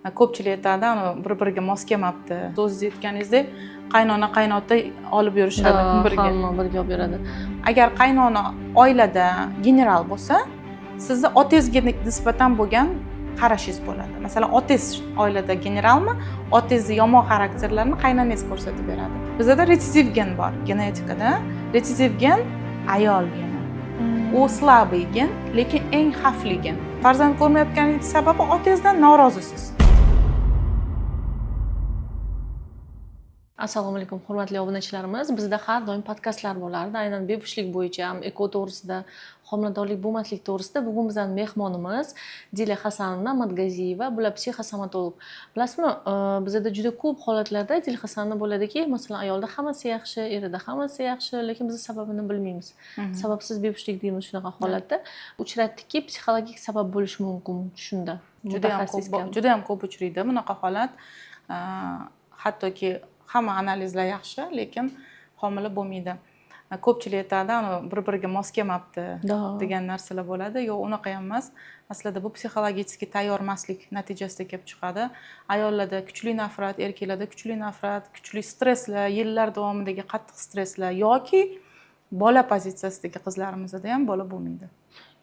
Ko'pchilik aytadi, anavi bir biriga mos kelmabdi. O'zingiz aytganingizdek, qaynona qaynota olib yurishadi birga. Hamma birga olib yuradi. Agar qaynona oilada general bo'lsa, sizni otangizga nisbatan bo'lgan qarashingiz bo'ladi. Masalan, otangiz oilada generalmi, otangizni yomon xarakterlarini qaynonangiz ko'rsatib beradi. Bizada retsidiv gen bor genetikada. Retsidiv gen ayol geni. U слабый gen, lekin eng xavfli gen. Farzand ko'rmayotganingiz sababi otangizdan norozisiz. Assalomu alaykum, hurmatli obunachilarimiz. Bizda har doim podkastlar bo'lardi, aynan bepushtlik bo'yicha, ham eko to'g'risida, homiladorlik bo'lmaslik to'g'risida. Bugun bizning mehmonimiz Dila Hasanovna Matgaziyeva, bular psixosomatolog. Bilasizmi, bizada juda ko'p holatlarda Dila Hasanovna bo'ladiki, masalan, ayolda hammasi yaxshi, erida hammasi yaxshi, lekin biz sababini bilmaymiz. Sababsiz bepushtlik deymiz shunaqa holatda. Uchratdikki, psixologik sabab bo'lishi mumkin shunda. Juda ham ko'p uchraydi bunaqa holat. Hattoki hamma analizlar yaxshi, lekin homila bo'lmaydi. Ko'pchilik aytadi, anavi bir biriga mos kelmabdi degan narsalar bo'ladi. Yo'q, unaqa ham emas. Aslida bu psixologik tayyor emaslik natijasida kelib chiqadi. Ayollarda kuchli nafrat, erkaklarda kuchli nafrat, kuchli stresslar, yillar davomidagi qattiq stresslar yoki bola pozitsiyasidagi qizlarimizda ham bola bo'lmaydi.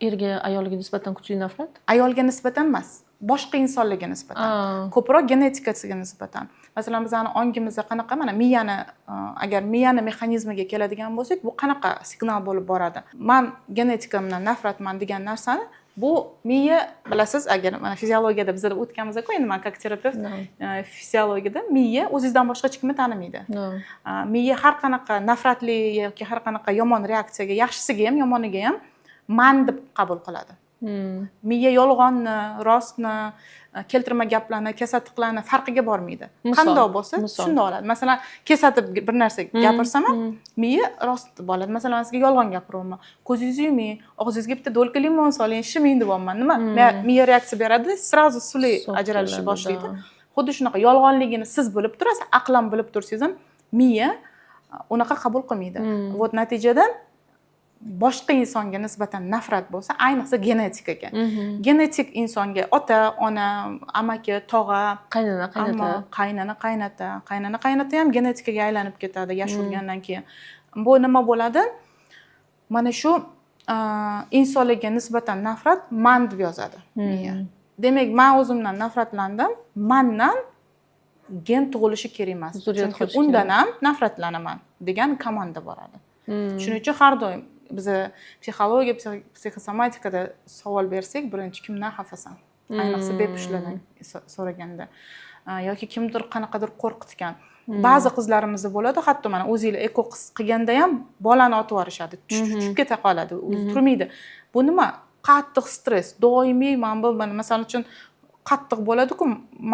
Erga ayolga nisbatan kuchli nafrat? Ayolga nisbatan emas, boshqa insonlarga nisbatan. Ko'proq genetikasiga nisbatan. Masalan, bizani ongimizda qanaqa, mana miyani, agar miyani mexanizmiga keladigan bo'lsak, bu qanaqa signal bo'lib boradi? Man genetikamdan nafratman degan narsani bu miya, bilasiz, agar mana fiziologiyada bizlar o'tganmiz-ku, endi man как terapevt, fiziologiyada miya o'zingizdan boshqa hech kimni tanimaydi. Miya har qanaqa nafratli yoki har qanaqa yomon reaksiyaga, yaxshisiga ham, yomoniga ham man deb qabul qiladi. Miya yolg'onni, rostni, keltirma gaplarni, kesatiqlarni farqiga bormaydi. Qandoq bo'lsa, shundoq oladi. Masalan, kesatib bir narsa gapirsam ham, miya rost deb oladi. Masalan, man sizga yolg'on gapiryapman. Ko'zingizni yuming, og'zingizga bitta долка limon soling, shiming deyapman. Nima? Miya reaksiya beradi, сразу suvli ajralishni boshlaydi. Xuddi shunaqa yolg'onligini siz bilib turasiz, aqlan bilib tursangiz ham miya unaqa qabul qilmaydi. Вот natijada boshqa insonga nisbatan nafrat bo'lsa, ayniqsa genetikaga. Genetik insonga ota, ona, amaki, tog'a, qaynona, qaynota, qaynona, qaynota, qaynona, qaynota ham genetikaga aylanib ketadi yosh bo'lgandan keyin. Bu nima bo'ladi? Mana shu insonlarga nisbatan nafrat man deb yozadi miya. Demak, men o'zimdan nafratlandim, mandan gen tug'ilishi kerak emas. Chunki undan ham nafratlanaman degan komanda boradi. Shuning uchun har doim biz psixologiya, psixosomatikada savol bersak, birinchi kimdan xafasan? Ayniqsa bepushtlardan so'raganda yoki kimdir qanaqadir qo'rqitgan. Ba'zi qizlarimizda bo'ladi, hatto mana o'zinglar eko qilganda ham bolani otib yuborishadi, tushib keta qoladi, o'zi turmaydi. Bu nima? Qattiq stress, doimiy mana bu, mana masalan uchun qattiq bo'ladi-ku,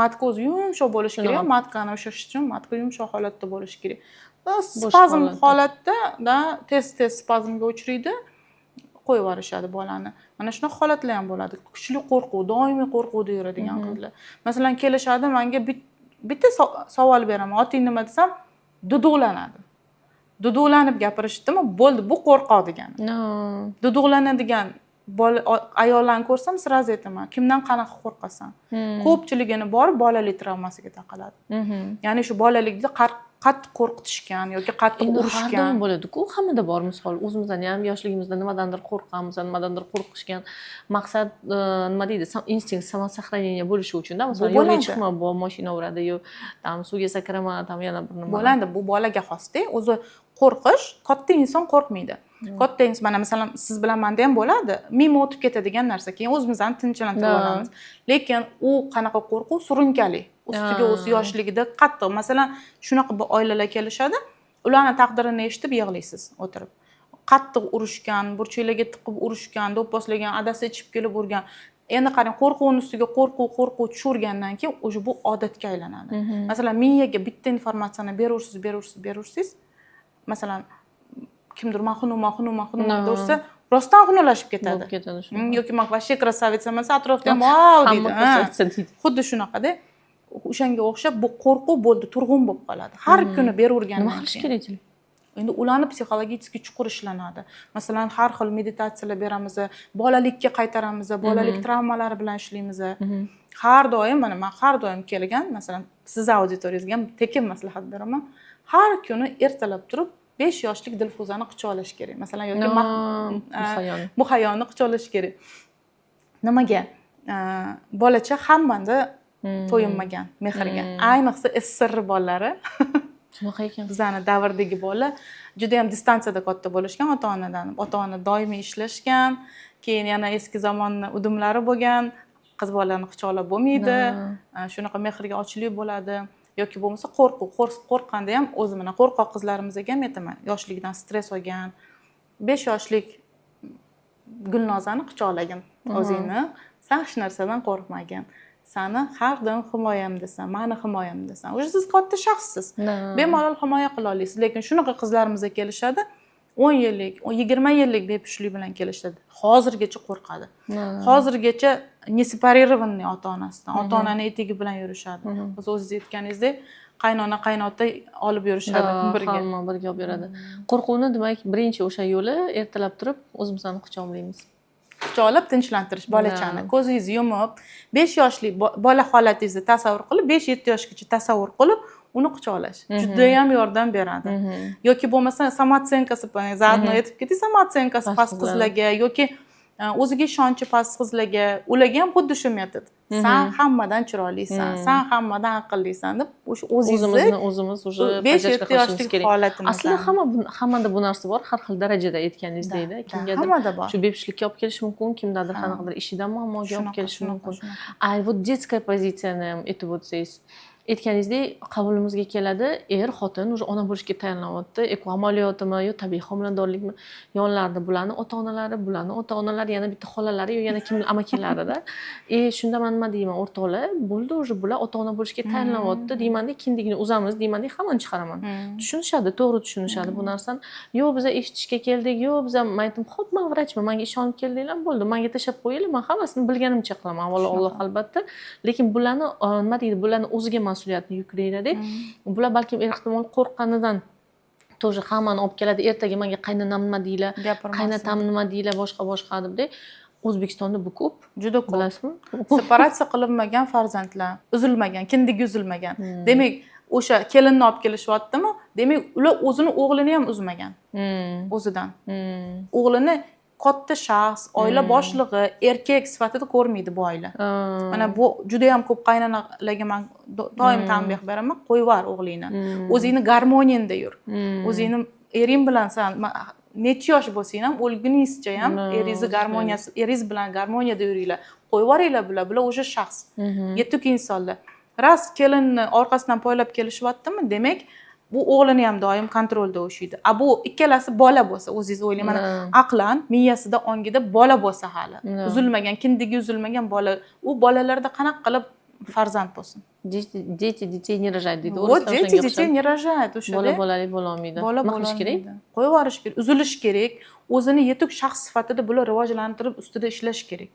matka o'zi yumshoq bo'lishi kerak, matkani ushlash uchun matka yumshoq holatda bo'lishi kerak. Spazm holatda da tez-tez spazmga uchraydi, qo'yib yuborishadi bolani. Mana shunaqa holatlar ham bo'ladi. Kuchli qo'rquv, doimiy qo'rquvda yuradigan qizlar. Masalan, kelishadi, menga bitta savol beraman, oting nima desam, duduqlanadi. Duduqlanib gapirishdimi? Bo'ldi, bu qo'rqoq degani. Duduqlanadigan ayollarni ko'rsam, сразу aytaman, kimdan qanaqa qo'rqasan? Ko'pchiligini borib bolalik travmasiga taqaladi. Ya'ni shu bolalikda qattiq qo'rqitishgan yoki qattiq urishgan. Har doim bo'ladi-ku, hammada bor misol. O'zimizdan ham yoshligimizda nimadandir qo'rqamiz, nimadandir qo'rqishgan. Maqsad nima deydi, instinkt самосохранение bo'lishi uchun-da. Masalan, yo'lga chiqma, bu mashina uradi, yo tam suvga sakrama, tam yana bir nima. Bo'ladi, bu bolaga xos-da. O'zi qo'rqish, katta inson qo'rqmaydi. Katta inson, mana masalan, siz bilan menda ham bo'ladi, mima o'tib ketadigan narsa, keyin o'zimizni tinchlantirib olamiz. Lekin u qanaqa qo'rquv? Surunkali. Ustiga o'zi yoshligida qattiq. Masalan, shunaqa bir oilalar kelishadi, ularni taqdirini eshitib yig'laysiz o'tirib. Qattiq urushgan, burchaklarga tiqib urushgan, do'pposlagan, adasi ichib kelib urgan. Endi qarang, qo'rquvning ustiga qo'rquv, qo'rquv tushirgandan keyin o'sha bu odatga aylanadi. Masalan, miyaga bitta informatsiyani berursiz, berursiz, berursiz. Masalan, kimdir man xunukman, xunukman, xunukman desa, rostdan xunuklanib ketadi. Yoki man вообще красавица emas, atrofda ham vau deydi. Xuddi shunaqada. O'shanga o'xshab bu qo'rquv bo'ldi, turg'un bo'lib qoladi. Har kuni beravergandan nima qilish kerak? Endi ularni психологически chuqur ishlanadi. Masalan, har xil meditatsiyalar beramiz, bolalikka qaytaramiz, bolalik travmalari bilan ishlaymiz har doim. Mana man har doim kelgan, masalan, sizni auditoriyangizga ham tekin maslahat beraman: har kuni ertalab turib 5 yoshlik Dilfuzani quchoqlash kerak, masalan, yoki Muhayyoni. Muhayyoni quchoqlash kerak. Nimaga? Bolacha hammada to'yinmagan mehrga, ayniqsa СССР bolalari. Shunaqa ekan. Bizani davrdagi bola judayam distansiyada katta bo'lishgan ota onadan. Ota ona doimiy ishlashgan, keyin yana eski zamonni udumlari bo'lgan, qiz bolani quchoqlab bo'lmaydi. Shunaqa mehrga ochlik bo'ladi yoki bo'lmasa qo'rquv. Qo'rqqanda ham o'zi, mana, qo'rqoq qizlarimizga ham aytaman, yoshligidan stress olgan 5 yoshlik Gulnozani quchoqlagin o'zingni, san hech narsadan qo'rqmagin, sani har doim himoyamdasan, mani himoyamdasan. Уже siz katta shaxssiz, bemalol himoya qila olasiz. Lekin shunaqa qizlarimiz kelishadi, 10 yillik, 20 yillik bepushtlik bilan kelishadi, hozirgacha qo'rqadi, hozirgacha не сепарированный ota onasidan, ota onani etagi bilan yurishadi. O'zi o'zingiz aytganingizdek, qaynona, qaynota olib yurishadi birga. Hamma birga olib yuradi. Qo'rquvni, demak, birinchi o'sha yo'li ertalab turib o'zimizni quchoqlaymiz. Quchoqlab tinchlantirish bolachani, ko'zingizni yumib, 5 yoshli bola holatingizni tasavvur qilib, 5-7 yoshgacha tasavvur qilib, uni quchoqlash judayam yordam beradi. Yoki bo'lmasa самооценка si, заодно aytib ketay, самооценка si past past qizlar. qizlarga yoki o'ziga ishonchi past qizlarga, ularga ham xuddi shu metod: san hammadan chiroylisan, san hammadan aqllisan, deb o'sha o'zingizni O'zimizni o'zimiz уже besh поддержка yetti qilishimiz yoshlik kerak. holatimiz. Aslida hammada bu narsa bor, har xil darajada, aytganingizdek. Kimgadir Hammada bor. shu bepushtlikka olib kelishi mumkin, kimdadir qanaqadir ishidan muammoga olib kelishi mumkin. Shunaqa. А вот детская pozitsiyani ham aytib o'tsangiz. Aytganingizdek, qabulimizga keladi er xotin уже ona bo'lishga tayyorlanyapti, ЭКО amaliyotimi yo tabiiy homiladorlikmi, yonlarida bularni ota onalari, bularni ota onalari, yana bitta xolalari yo yana kim amakilarida. И shunda man nima deyman: "O'rtoqlar, bo'ldi, уже bular ota ona bo'lishga tayyorlanyapti", deymanda, "Kindigini uzamiz", deymanda, hammani chiqaraman. Tushunishadi, to'g'ri tushunishadi bu narsani. "Yo'q, biza eshitishga keldik, yo'q, biza." Man aytdim: "Ho'p, man vrachman, manga ishonib keldinglar, bo'ldi, manga tashlab qo'yinglar, man hammasini bilganimcha qilaman, avvalo Alloh, albatta, lekin bularni, nima deydi, bularni o'ziga mas'uliyatni yuklaydi. Bular balkim ehtimol qo'rqqanidan тоже hammani olib keladi. Ertaga manga qaynonam nima deylar, Gapirmasin. qaynotam nima deylar, boshqa boshqa debda. O'zbekistonda bu ko'p, Juda ko'p. bilasizmi? Separatsiya qilinmagan farzandlar, uzilmagan, kindigi uzilmagan. Demak, o'sha kelinni olib kelishyaptimi, demak, ular o'zini o'g'lini ham uzmagan o'zidan. O'g'lini katta shaxs, oila boshlig'i, erkak sifatida ko'rmaydi bu oila. Mana bu judayam ko'p qaynonalarga man doim tanbeh beraman: qo'yivor o'g'lingni, o'zingni garmoniyangda yur, o'zingni ering bilan. San necha yosh bo'lsang ham, o'lguningizcha ham eringizni garmoniyasi, eringiz bilan garmoniyada yuringlar, qo'yib yuboringlar. Bular уже shaxs, yetuk insonlar. Rost, kelinni orqasidan poylab kelishyaptimi, demak, bu o'g'lini ham doim kontrolda ushlaydi. A bu ikkalasi bola bo'lsa, o'zingiz o'ylang, mana, aqlan miyasida, ongida bola bo'lsa, hali uzilmagan, kindigi uzilmagan bola, u bolalarda qanaqa qilib farzand bo'lsin? Дети, дети детей не рожают, deydi. Вот, O'rislar дети o'shanga детей o'xshab. не рожают o'shada. Bola bolali bo'lolmaydi. Bola Nima qilish kerak? bo'lolmaydi. Qo'yib yuborish kerak, uzilish kerak. O'zini yetuk shaxs sifatida bular rivojlantirib, ustida ishlash kerak,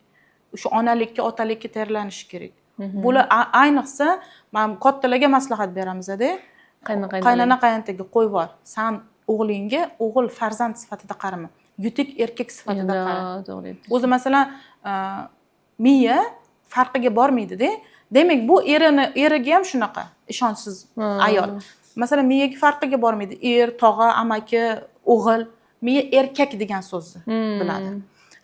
o'sha onalikka, otalikka tayyorlanishi kerak bular. Ayniqsa man kattalarga maslahat beramizda. Qaynona, Qaynona, qaynotaga: qo'yib yubor, san o'g'lingga o'g'il farzand sifatida qarama, yetuk erkak sifatida qara. To'g'ri aytdingiz. O'zi, masalan, miya farqiga bormaydida. Demak, bu erini, eriga ham shunaqa ishonchsiz ayol, masalan, miyaga farqiga bormaydi: er, tog'a, amaki, o'g'il. Miya erkak degan so'zni biladi.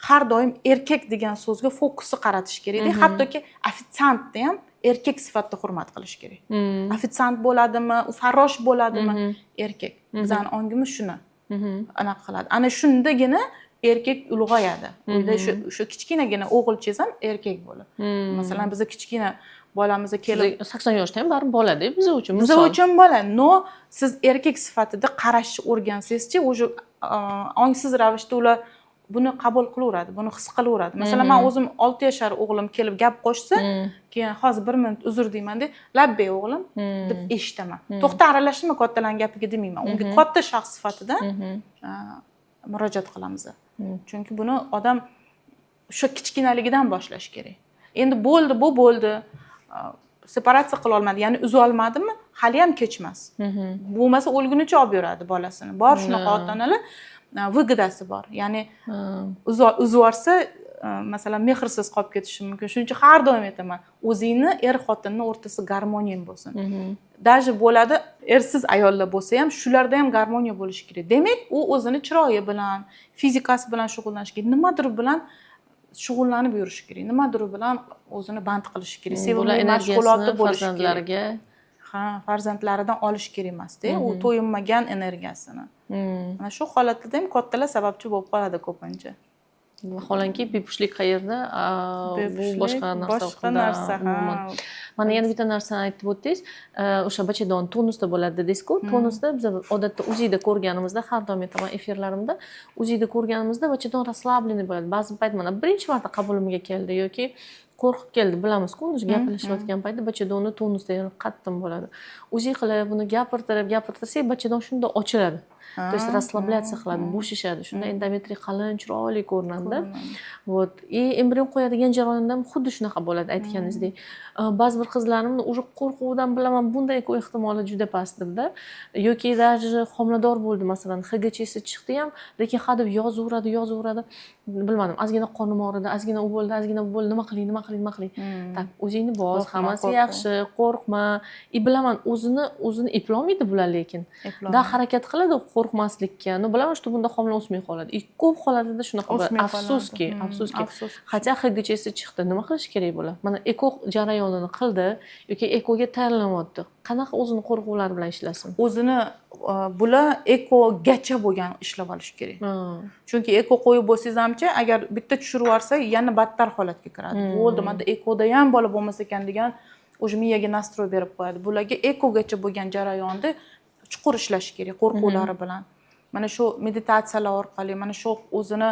Har doim erkak degan so'zga fokusni qaratish kerakda. Hattoki ofitsiantni ham erkak sifatida hurmat qilish kerak. Ofitsiant bo'ladimi u, farrosh bo'ladimi, erkak. Bizani ongimiz shuni anaqa qiladi. Ana shundagina erkak ulg'ayadi uyda. Shu kichkinagina o'g'ilchangiz ham erkak bo'ladi. Masalan, biza kichkina bolamiz kelib 80 yoshda ham baribir bolada biz uchun. Biza Misol. uchun bola, но siz erkak sifatida qarashni o'rgansangizchi, уже ongsiz ravishda ular buni qabul qilaveradi, buni his qilaveradi. Masalan, man o'zim 6 yashar o'g'lim kelib gap qo'shsa, keyin "Hozir bir minut, uzr" deymanda, "Labbay, o'g'lim", deb eshitaman. "To'xta, aralashma kattalarni gapiga", demayman. Unga katta shaxs sifatida murojaat qilamiz, chunki buni odam o'sha kichkinaligidan boshlash kerak. Endi bo'ldi, bu bo'ldi, separatsiya qila olmadi, ya'ni uzolmadimi. Haliyam kech emas. Bo'lmasa o'lgunicha olib yuradi bolasini. Bor shunaqa ota onalar, выгода si bor, ya'ni uzib yuborsa, masalan, mehrsiz qolib ketishi mumkin. Shuning uchun har doim aytaman, o'zingni, er xotinni o'rtasida garmoniya bo'lsin. Даже bo'ladi, ersiz ayollar bo'lsa ham, shularda ham garmoniya bo'lishi kerak. Demak, u o'zini chiroyi bilan, fizikasi bilan shug'ullanishi kerak, nimadir bilan shug'ullanib yurishi kerak, nimadir bilan o'zini band qilishi kerak, Bular sevimli energiyasini mashg'uloti bo'lishi kerak. farzandlariga. Ha, farzandlaridan olish kerak emasda u to'yinmagan energiyasini. Mana shu holatlarda ham kattalar sababchi bo'lib qoladi ko'pincha. Vaholanki, bepushtlik qayerda, bu Bepushtlik boshqa narsa. Boshqa narsa, ha. Umuman. Mana yana bitta narsani aytib o'tdingiz, o'sha bachadon tonusda bo'ladi dedingizku. Tonusda biz odatda УЗИ da ko'rganimizda, har doim aytaman efirlarimda, УЗИ da ko'rganimizda bachadon расслабленный bo'ladi. Ba'zi payt mana birinchi marta qabulimga keldi yoki qo'rqib keldi, bilamizku, uni gaplashayotgan paytda bachadonni tonusda, ya'ni qattiq bo'ladi. УЗИ qilib, uni gapirtirib gapirtirsak, bachadon shunda ochiladi, то есть расслабляться qiladi, bo'shashadi. Shunda endometriy qalin, chiroyli ko'rinadida. Вот, и embrion qo'yadigan jarayonda ham xuddi shunaqa bo'ladi, aytganingizdek. Ba'zi bir qizlarimni уже qo'rquvdan, bilaman, bunday ehtimoli juda past debda, yoki даже homilador bo'ldi, masalan, ХГЧ si chiqdi ham, lekin hadeb yozaveradi, yozaveradi, bilmadim, ozgina qornim og'ridi, ozgina u bo'ldi, ozgina bu bo'ldi, nima qiling, nima qiling, nima qiling? Так, o'zingni bos, Qo'rqma, hammasi qo'rqma. yaxshi, qo'rqma. И bilaman, o'zini o'zini eplolmaydi bular, lekin Eplolmaydi. да, harakat qiladi qo'rqmaslikka, но bilaman, что bunda homila o'smay qoladi. И ko'p holatlarda shunaqa bo'ladi, O'smay qoladi. afsuski. Afsuski. Afsus. Хотя ХГЧ si chiqdi, nima qilish kerak bular? Mana ЭКО jarayonini qildi yoki ЭКО ga tayyorlanyapti, qanaqa o'zini qo'rquvlari bilan ishlasin? O'zini bular ЭКО gacha bo'lgan ishlab olish kerak. Chunki ЭКО qo'yib bo'lsangiz hamchi, agar bitta tushirib yuborsa, yana battar holatga kiradi. Bo'ldi, manda ЭКО da ham bola bo'lmas ekan degan уже miyaga настрой berib qo'yadi. Bularga ЭКО gacha bo'lgan jarayonda chuqur ishlash kerak qo'rquvlari bilan, mana shu meditatsiyalar orqali, mana shu o'zini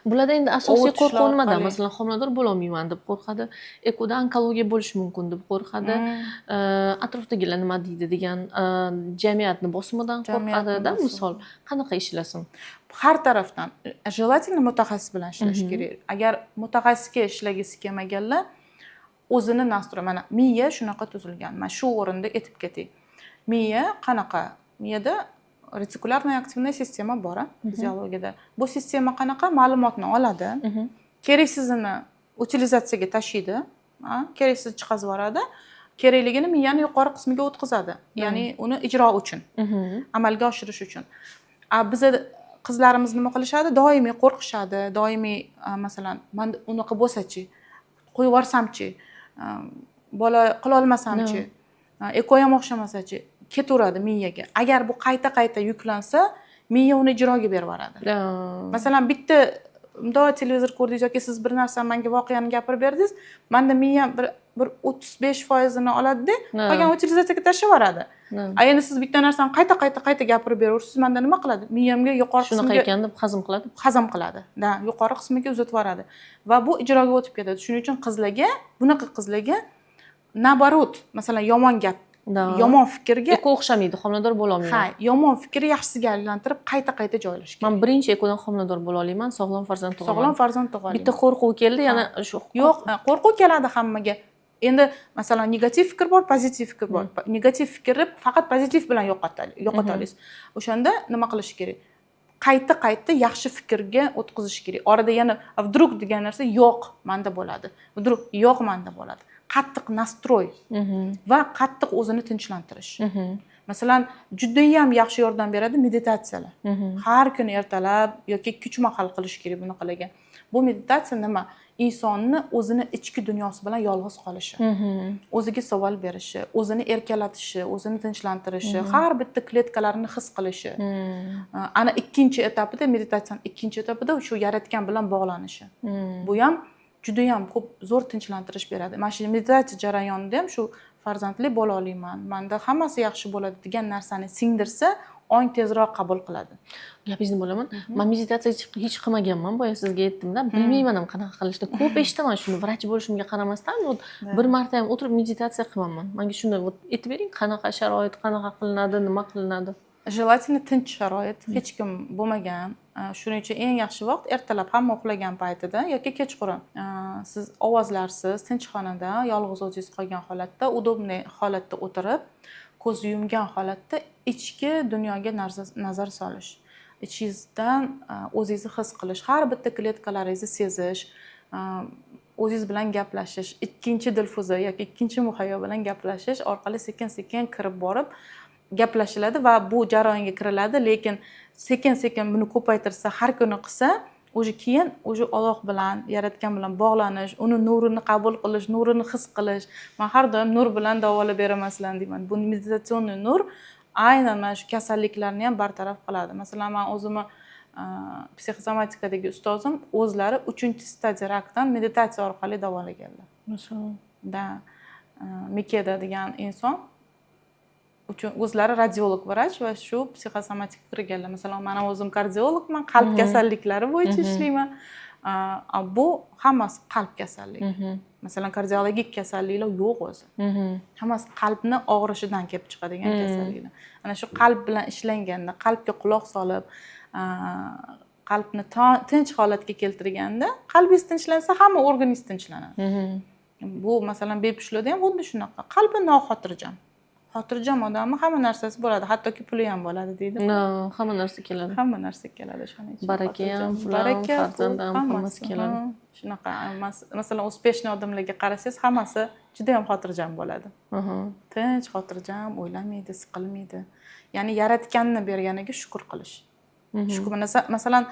Bularda endi asosiy ovutishlar qo'rquv nimada? orqali. Masalan, homilador bo'lolmayman deb qo'rqadi, ЭКО da onkologiya bo'lishi mumkin deb qo'rqadi, atrofdagilar nima deydi degan, jamiyatni bosimidan Jamiyatni qo'rqadida. Bosimi. Misol, qanaqa ishlasin? Har tarafdan, желательно, mutaxassis bilan ishlash kerak. Agar mutaxassisga ishlagisi kelmaganlar o'zini настрой, mana miya shunaqa tuzilgan. Mana shu o'rinda aytib ketay, miya qanaqa? Miyada ретикулярная активная система bor, a, fiziologiyada. Bu sistema qanaqa? Ma'lumotni oladi, keraksizini utilizatsiyaga tashiydi, a, keraksiz chiqazib yuboradi, kerakligini miyani yuqori qismiga o'tkazadi, ya'ni uni ijro uchun, amalga oshirish uchun. A biza qizlarimiz nima qilishadi? Doimiy qo'rqishadi, doimiy, masalan, man unaqa bo'lsachi, qo'yib yuborsamchi, bola qilolmasamchi, ЭКО ham o'xshamasachi, ketaveradi miyaga. Agar bu qayta qayta yuklansa, miya uni ijroga berib yuboradi. Masalan, bitta mundoq televizor ko'rdingiz yoki siz bir narsa manga voqeani gapirib berdingiz, manda miyam bir 35%ini oladida, qolgan utilizatsiyaga tashlab yuboradi. A endi siz bitta narsani qayta qayta qayta gapirib beraverasiz, manda nima qiladi? Miyamga yuqori Shunaqa qismiga ekan deb hazm qiladi. Hazm qiladi, да, yuqori qismiga uzatib yuboradi va bu ijroga o'tib ketadi. Shuning uchun qizlarga, bunaqa qizlarga, наоборот, masalan, yomon gap, yomon fikrga ЭКО o'xshamaydi, homilador bo'lolmayman. Ha, yomon fikrni yaxshisiga aylantirib, qayta qayta joylash kerak. Man birinchi ЭКО dan homilador bo'la olmayman, sog'lom farzand tug'aman. Sog'lom farzand tug'a Bitta olmayman. qo'rquv keldi yana shu. Yo'q, qo'rquv keladi hammaga. Endi, masalan, negativ fikr bor, pozitiv fikr bor. Negativ fikrni faqat pozitiv bilan yo'qota olasiz. O'shanda nima qilish kerak? Qayta qayta yaxshi fikrga o'tkazish kerak. Orada yana "А вдруг" degan narsa, yo'q, manda bo'ladi, вдруг, yo'q, manda bo'ladi. Qattiq настрой va qattiq o'zini tinchlantirish. Masalan, judayam yaxshi yordam beradi meditatsiyalar. Har kuni ertalab yoki 2-3 mahal qilish kerak bunaqalarga. Bu meditatsiya nima? Insonni o'zini ichki dunyosi bilan yolg'iz qolishi, o'ziga savol berishi, o'zini erkalatishi, o'zini tinchlantirishi, har bitta kletkalarini his qilishi. Ana ikkinchi etapida, meditatsiyani ikkinchi etapida shu yaratgan bilan bog'lanishi. Bu ham judayam ko'p zo'r tinchlantirish beradi. Mana shu meditatsiya jarayonida ham shu farzandli bo'la olmayman, manda hammasi yaxshi bo'ladi degan narsani singdirsa, ong tezroq qabul qiladi. Gapingizni bo'laman. Man meditatsiya hech qilmaganman, boya sizga aytdimda, bilmayman ham qanaqa qilishni. Ko'p eshitaman shuni, vrach bo'lishimga qaramasdan, вот, bir marta ham o'tirib meditatsiya qilmanman. Manga shuni, вот, aytib bering, qanaqa sharoit, qanaqa qilinadi, nima qilinadi? Желательно tinch sharoit, hech kim bo'lmagan. Shuning uchun eng yaxshi vaqt ertalab, hamma uxlagan paytida yoki kechqurun. Siz ovozlarsiz, tinch xonada, yolg'iz o'zingiz qolgan holatda, удобный holatda o'tirib, ko'z yumgan holatda ichki dunyoga nazar solish, ichingizdan o'zingizni his qilish, har bitta kletkalaringizni sezish, o'zingiz bilan gaplashish, ikkinchi Dilfuza yoki ikkinchi Muhayyo bilan gaplashish orqali sekin sekin kirib borib gaplashiladi va bu jarayonga kiriladi. Lekin sekin sekin buni ko'paytirsa, har kuni qilsa, уже keyin уже Olloh bilan, Yaratgan bilan bog'lanish, uni nurini qabul qilish, nurini his qilish. Man har doim nur bilan davolab beraman sizlarni deyman. Bu медитационный nur aynan mana shu kasalliklarni ham bartaraf qiladi. Masalan, man o'zimni psixosomatikadagi ustozim o'zlari uchinchi stadiya rakdan meditatsiya orqali davolaganlar. Mashalloh. Да, Mikeda degan inson uchun, o'zlari radiolog vrach va shu psixosomatika kirganlar. Masalan, man ham o'zim kardiologman, qalb kasalliklari bo'yicha ishlayman. Bu hammasi qalb kasalligi. Masalan, kardiologik kasalliklar yo'q o'zi, hammasi qalbni og'rishidan kelib chiqadigan kasalliklar. Ana shu qalb bilan ishlanganda, qalbga quloq solib, qalbni tinch holatga keltirganda, qalbingiz tinchlansa, hamma organingiz tinchlanadi. Bu, masalan, bepushtlarda ham xuddi shunaqa. Qalbi noxotirjam. Xotirjam odamni hamma narsasi bo'ladi, hattoki puli ham bo'ladi deydi. Hamma narsa keladi. Hamma narsa keladi, shuning uchun Baraka ham, xotirjam. pul ham, Baraka, farzand pul, ham, hammasi keladi. Ha, shunaqa. Masalan, успешный odamlarga qarasangiz, hammasi juda yam xotirjam bo'ladi. Tinch, xotirjam, o'ylamaydi, siqilmaydi. Ya'ni Yaratganni berganiga shukur qilish. Shukur. Masalan,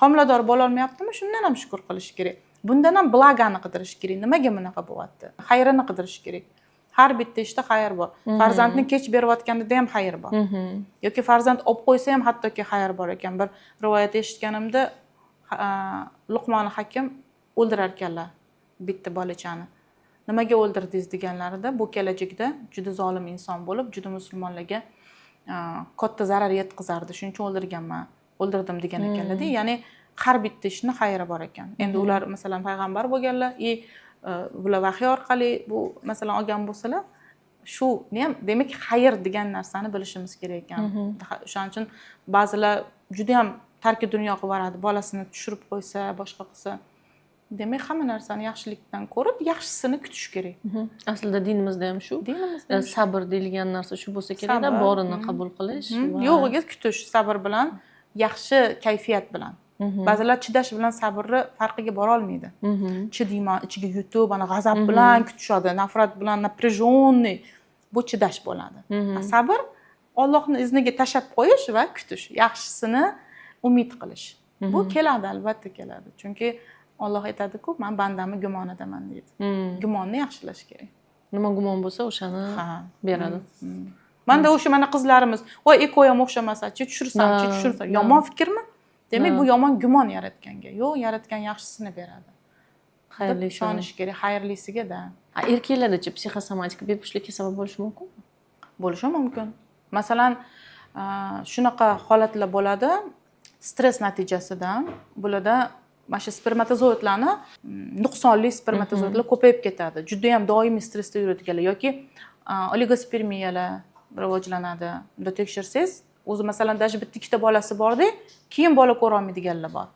homilador bo'lolmayaptimi, shundan ham shukur qilish kerak. Bundan ham благо ni qidirish kerak. Nimaga bunaqa bo'lyapti, xayrini qidirish kerak. Har bitta ishda xayr bor. Farzandni kech berayotganida ham xayr bor yoki farzand olib qo'ysa ham hattoki xayr bor ekan. Bir rivoyat eshitganimda, Luqmoni Hakim o'ldirar ekanlar bitta bolachani. Nimaga o'ldirdingiz deganlarida, bu kelajakda juda zolim inson bo'lib, juda musulmonlarga katta zarar yetkazardi, shuning uchun o'ldirganman, o'ldirdim degan ekanlarda. Ya'ni har bitta ishni xayri bor ekan. Endi ular, masalan, payg'ambar bo'lganlar и bular vahiy orqali bu, masalan, olgan bo'lsalar shuni ham, demak, xayr degan narsani bilishimiz kerak ekan. O'shaning uchun ba'zilar judayam tarki dunyo qilib yuboradi, bolasini tushirib qo'ysa, boshqa qilsa. Demak, hamma narsani yaxshilikdan ko'rib, yaxshisini kutish kerak. Aslida dinimizda ham shu. Dinimizda ham shu. Sabr deyilgan narsa shu bo'lsa kerakda, Sabr, borini qabul qilish Yo'g'iga kutish, sabr bilan, yaxshi kayfiyat bilan. Ba'zilar chidash bilan sabrni farqiga borolmaydi. Chidayman, ichiga yutib, ana g'azab bilan kutishadi, nafrat bilan, напряженный. Bu chidash bo'ladi. A sabr Ollohni izniga tashlab qo'yish va kutish, yaxshisini umid qilish. Bu keladi, albatta keladi, chunki Olloh aytadiku, "Man bandamni gumonidaman", deydi. Gumonni yaxshilash kerak. Nima gumon bo'lsa, o'shani beradi. Manda o'sha mana qizlarimiz: "Voy, ЭКО ham o'xshamasachi, tushirsamchi, tushirsam." Yomon fikrmi demak? Bu yomon gumon Yaratganga. Yo'q, Yaratgan yaxshisini beradi deb Xayrlisi. ishonish kerak, xayrlisiga-da. A erkaklardachi, psixosomatika bepushtlikka sabab bo'lishi mumkinmi? Bo'lishi mumkin. Masalan, shunaqa holatlar bo'ladi, stress natijasida bularda mana shu spermatozoidlarni, nuqsonli spermatozoidlar ko'payib ketadi. Judayam doimiy stressda yuradiganlar yoki oligospermiyalar rivojlanadi. Bunda tekshirsangiz o'zi, masalan, даже bitta ikkita bolasi borda, keyin bola ko'rolmaydiganlar bor.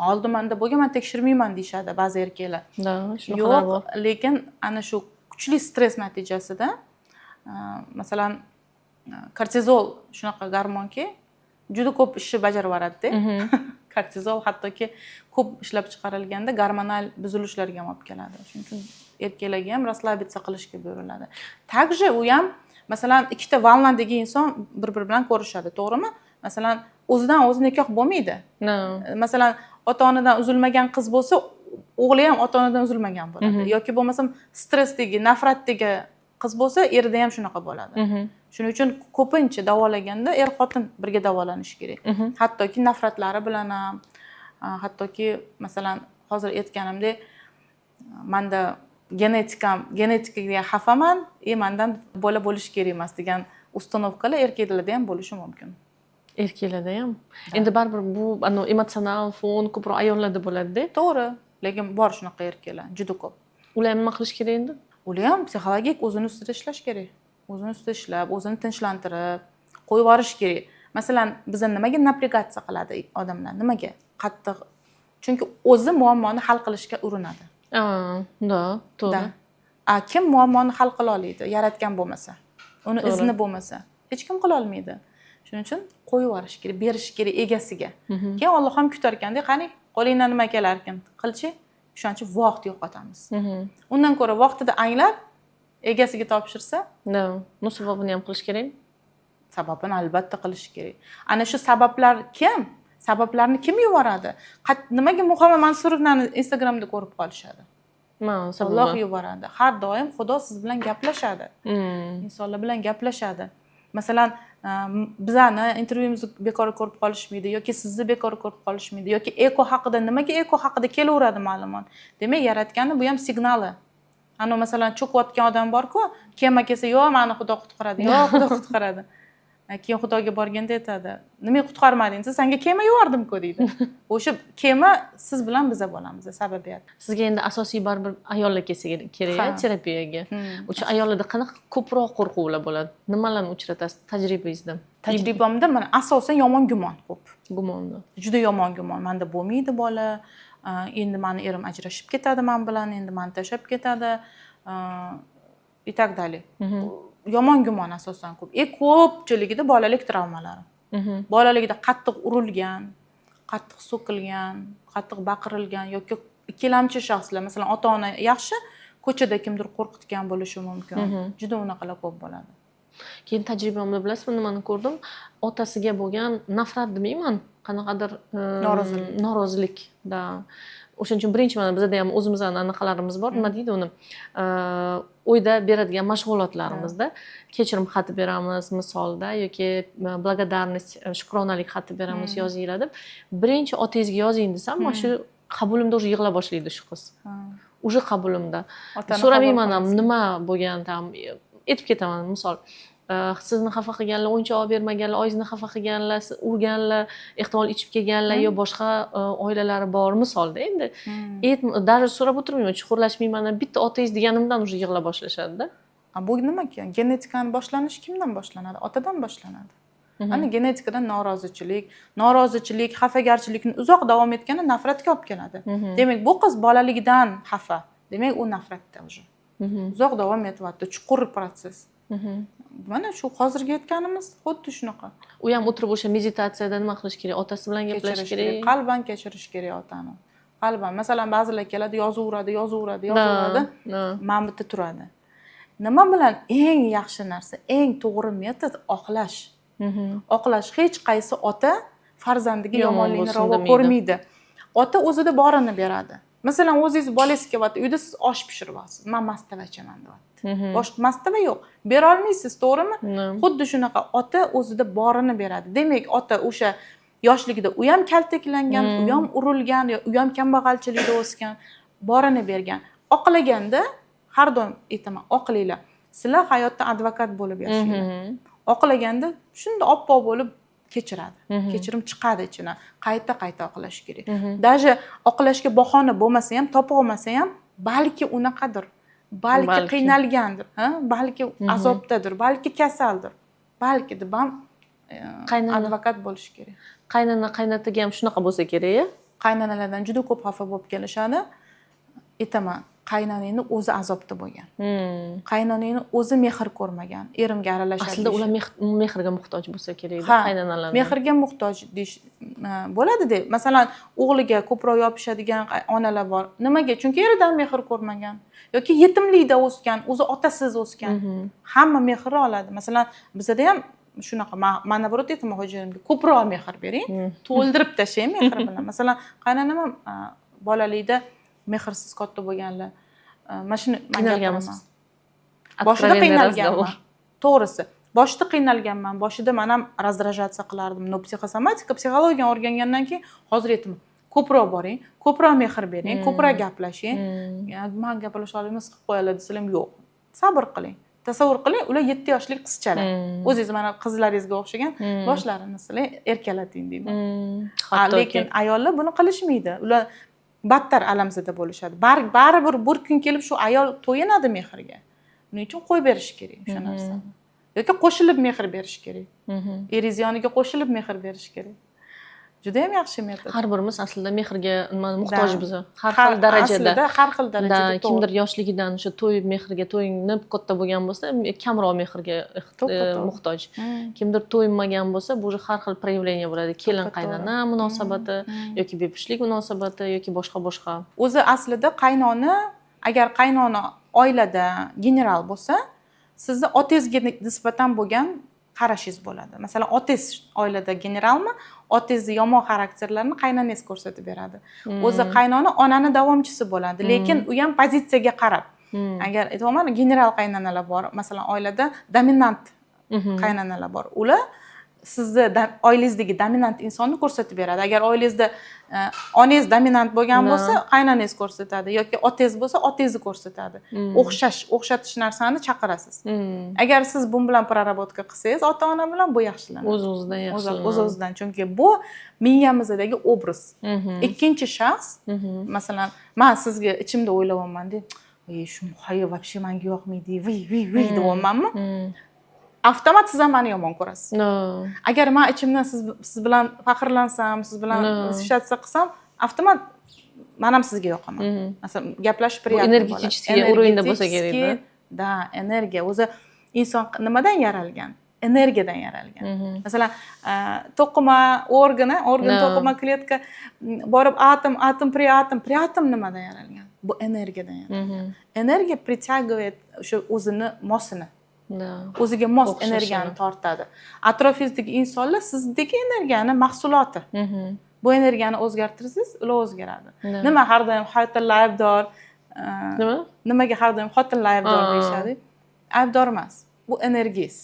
Oldin manda bo'lgan, man tekshirmayman deyishadi ba'zi erkaklar. Да, shunaqalar Yo'q, bor. lekin ana shu kuchli stress natijasida, masalan, kortizol shunaqa gormonki, juda ko'p ishni bajarib yuboradida. Kortizol hattoki ko'p ishlab chiqarilganda gormonal buzilishlarga ham olib keladi. Shuning uchun erkaklarga ham расслабиться qilishga buyuriladi. Также u ham, masalan, ikkita волна dagi inson bir biri bilan ko'rishadi, to'g'rimi? Masalan, o'zidan o'zi nikoh bo'lmaydi. No. Masalan, ota onadan uzilmagan qiz bo'lsa, o'g'li ham ota onadan uzilmagan bo'ladi yoki bo'lmasam stressdagi, nafratdagi qiz bo'lsa, erida ham shunaqa bo'ladi. Shuning uchun ko'pincha davolaganda er xotin birga davolanishi kerak. Hattoki nafratlari bilan ham, hattoki, masalan, hozir aytganimdek, manda genetikam, genetikaga xafaman и mandan bola bo'lishi kerak emas degan установка lar erkaklarda ham bo'lishi mumkin. Erkaklarda ham. Endi baribir bu anavi emotsional fon ko'proq ayollarda bo'ladida. To'g'ri, lekin bor shunaqa erkaklar, juda ko'p. Ular ham nima qilish kerak endi? Ular ham psixologik o'zini ustida ishlash kerak. O'zini ustida ishlab, o'zini tinchlantirib qo'yib yuborish kerak. Masalan, biza nimaga напрягаться qiladi odamlar, nimaga qattiq? Chunki o'zi muammoni hal qilishga urinadi. Да, to'g'ri. Да. A kim muammoni hal qila oladi, yaratgan bo'lmasa, uni izni bo'lmasa? Hech kim qila olmaydi. Shuning uchun qo'yib yuborish kerak, berish kerak egasiga. Keyin Olloh ham kutar ekanda, qani, qo'lingdan nima kelarkan, qilchi. O'shaning uchun vaqt yo'qotamiz. Undan ko'ra vaqtida anglab, egasiga topshirsa. Да, ну, sababini ham qilish kerak. Sababini albatta qilish kerak. Ana shu sabablar kim, sabablarni kim yuboradi? Nimaga Muhammad Mansurovnani Instagramda ko'rib qolishadi? Ma Alloh sababi. yuboradi. Har doim Xudo siz bilan gaplashadi, insonlar bilan gaplashadi. Masalan, bizani intervyumizni bekor ko'rib qolishmaydi yoki sizni bekor ko'rib qolishmaydi yoki eko haqida. Nimaga eko haqida kelaveradi ma'lumot? Demak, yaratgani bu ham signali. Anavi, masalan, cho'kayotgan odam borku, kema kelsa, "Yo'q, mani Xudo qutqaradi, yo'q, Xudo qutqaradi." Keyin Xudoga borganda aytadi: "Nimaga qutqarmading?" desa, "Sanga kema yubordim-ku", deydi. O'sha kema siz bilan biza bo'lamiz sababiyat. Sizga endi asosiy baribir ayollar kelsa kerak Ha. terapiyaga. O'sha ayollarda qanaqa ko'proq qo'rquvlar bo'ladi? Nimalarni uchratasiz tajribangizda? Tajribamda mana asosan yomon gumon ko'p. Gumonni. Juda yomon gumon: manda bo'lmaydi bola, endi mani erim ajrashib ketadi man bilan, endi mani tashlab ketadi, и так далее. Yomon gumon asosan ko'p и ko'pchiligida bolalik travmalari. Bolaligida qattiq urilgan, qattiq so'kilgan, qattiq baqirilgan yoki ikkilamchi shaxslar, masalan, ota ona yaxshi, ko'chada kimdir qo'rqitgan bo'lishi mumkin. Juda unaqalar ko'p bo'ladi. Keyin tajribamda, bilasizmi, nimani ko'rdim? Otasiga bo'lgan nafrat demayman, qanaqadir Norozilik. Norozilik, да. O'shaning uchun birinchi, mana bizada ham o'zimizni anaqalarimiz bor, nima deydi uni, uyda beradigan mashg'ulotlarimizda kechirim xati beramiz misolda yoki благодарность, shukronalik xati beramiz, yozinglar deb. Birinchi otangizga yozing desam, mana shu qabulimda уже yig'la boshlaydi shu qiz, уже qabulimda. Otani So'ramayman qabul ham, qilasiz. nima bo'lgan, там aytib ketaman, misol, sizni xafa qilganlar, o'yinchoq olib bermaganlar, oyingizni xafa qilganlar, urganlar, ehtimol ichib kelganlar yo boshqa oilalari bor, misolda endi. Даже so'rab o'tirmayman, chuqurlashmayman, bitta otangiz deganimdan уже yig'la boshlashadida. A bu nima ekan? Genetikani boshlanishi kimdan boshlanadi? Otadan boshlanadi. Ana genetikadan norozichilik, norozichilik, xafagarchilikni uzoq davom etgani nafratga olib keladi. Demak, bu qiz bolaligidan xafa, demak, u nafratda уже uzoq davom etyapti, chuqur protsess. Mana shu hozirgi aytganimiz xuddi shunaqa. U ham o'tirib o'sha meditatsiyada nima qilish kerak? Otasi bilan gaplashish Kechirish kerak. kerak. Qalban kechirish kerak otani, qalban. Masalan, ba'zilar keladi, yozaveradi, yozaveradi, yozaveradi, mana bu yerda turadi. Nima bilan eng yaxshi narsa, eng to'g'ri metod oqlash. Oqlash. Hech qaysi ota farzandiga Yomon yomonlikni bo'lsin ravo demaydi. ko'rmaydi. Ota o'zida borini beradi. Masalan, o'zingiz bolangiz kelyapti, uyda siz osh pishiryapsiz, "Man mastava ichaman", deyapti. Boshqa mastava yo'q, berolmaysiz, to'g'rimi? Xuddi shunaqa, ota o'zida borini beradi. Demak, ota o'sha yoshligida u ham kaltaklangan, u ham urilgan, u ham kambag'alchilikda o'sgan, borini bergan. Oqlaganda, har doim aytaman, oqlanglar, sizlar hayotda advokat bo'lib yashanglar. Oqlaganda shunda oppoq bo'lib kechiradi, kechirim chiqadi ichidan. Qayta qayta oqlash kerak. Даже oqlashga bahona bo'lmasa ham, topa olmasa ham, balki unaqadir, balki Balki. qiynalgandir, ha? Balki azobdadir, balki kasaldir, balki deb ham advokat bo'lish kerak. Qaynona, qaynataga ham shunaqa bo'lsa kerak, a? Qaynanalardan juda ko'p xafa bo'lib kelishadi. Aytaman, qaynonangni o'zi azobda bo'lgan, qaynonangni o'zi mehr ko'rmagan, erimga aralashadi Aslida ular deyishadi. Mehrga muhtoj bo'lsa kerak, Ha, qaynonalar. Mehrga muhtoj deyish bo'ladi-da. Masalan, o'g'liga ko'proq yopishadigan onalar bor. Nimaga? Chunki eridan mehr ko'rmagan yoki yetimlikda o'sgan, o'zi otasiz o'sgan. Hamma mehrni oladi. Masalan, bizada ham shunaqa, man наоборот aytaman xo'jayinimga: ko'proq mehr bering, to'ldirib tashlang mehr bilan. Masalan, qaynonam ham bolalikda mehrsiz katta bo'lganlar. Mana shuni man Qiynalganmisiz? gapiraman. Boshida Откровенный qiynalganman. Разговор. To'g'risi, boshida qiynalganman. Boshida man ham раздражаться qilardim. Но psixosomatika, psixologiyani o'rgangandan keyin hozir aytaman: ko'proq boring, ko'proq mehr bering, ko'proq gaplashing. Ya, man gaplasha olmayman, siqib qo'yadilar desalar ham, yo'q, sabr qiling. Tasavvur qiling, ular 7 yoshli qizchalar. O'zingiz mana qizlaringizga o'xshagan, boshlarini silang, erkalating deyman. A, Hattoki. lekin ayollar buni qilishmaydi, ular battar alamzada bo'lishadi. Baribir bir kun kelib shu ayol to'yinadi mehrga. Uning uchun qo'yib berish kerak o'sha narsani. Yoki qo'shilib mehr berish kerak. Eringiz yoniga qo'shilib mehr berish kerak. Judayam yaxshi metod. Har birimiz aslida mehrga nima, muhtoj Да. biz har xil darajada. Aslida har xil darajada, Да, to'g'ri. Kimdir yoshligidan o'sha to'yib, mehrga to'yinib katta bo'lgan bo'lsa, kamroq mehrga To'ppa-to'g'ri. muhtoj. Kimdir to'yinmagan bo'lsa, bu уже har xil проявление bo'ladi: kelin To'ppa-to'g'ri. qaynona munosabati yoki bepushtlik munosabati yoki boshqa boshqa. O'zi aslida qaynona, agar qaynona oilada general bo'lsa, sizni otangizga nisbatan bo'lgan qarashingiz bo'ladi. Masalan, otangiz oilada generalmi, otangizni yomon xarakterlarini qaynonangiz ko'rsatib beradi. O'zi qaynona onani davomchisi bo'ladi, lekin u ham pozitsiyaga qarab. Agar aytyapman, general qaynonalar bor, masalan, oilada dominant qaynonalar bor, ular sizni oilangizdagi dominant insonni ko'rsatib beradi. Agar oilangizda onangiz dominant bo'lgan bo'lsa, qaynonangiz ko'rsatadi yoki otangiz bo'lsa, otangizni ko'rsatadi. O'xshash, o'xshatish narsani chaqirasiz. Agar siz bu bilan проработка qilsangiz, ota ona bilan, bu yaxshilanadi. O'z o'zidan yaxshilanadi. O'z o'zidan, chunki bu miyamizdagi obraz. Ikkinchi shaxs, masalan, man sizga ichimda o'ylayapmanda: "Ey, shu muhayyo вообще manga yoqmaydi, viy viy viy", deyapmanmi, avtomat siz ham mani yomon ko'rasiz. No. Agar man ichimdan siz bilan faxrlansam, siz bilan восхищаться qilsam, avtomat man ham sizga yoqaman. Masalan, gaplashish приятно. Энергетический уровень da bo'lsa kerak-da. Энергетический, да, energiya. O'zi inson nimadan yaralgan? Energiyadan yaralgan. Masalan, to'qima, organ, to'qima, kletka, borib atom, atom, приатом, приатом nimadan yaralgan? Bu energiyadan yaralgan. Energiya притягивает o'sha o'zini mosini, o'ziga mos O'xshashini. energiyani tortadi. Atrofingizdagi insonlar sizdagi energiyani mahsuloti. Bu energiyani o'zgartirsangiz, ular o'zgaradi. Nima har doim xotinlar aybdor, Nima? nimaga har doim xotinlar aybdor deyishadi? Aybdor emas, bu energiyangiz.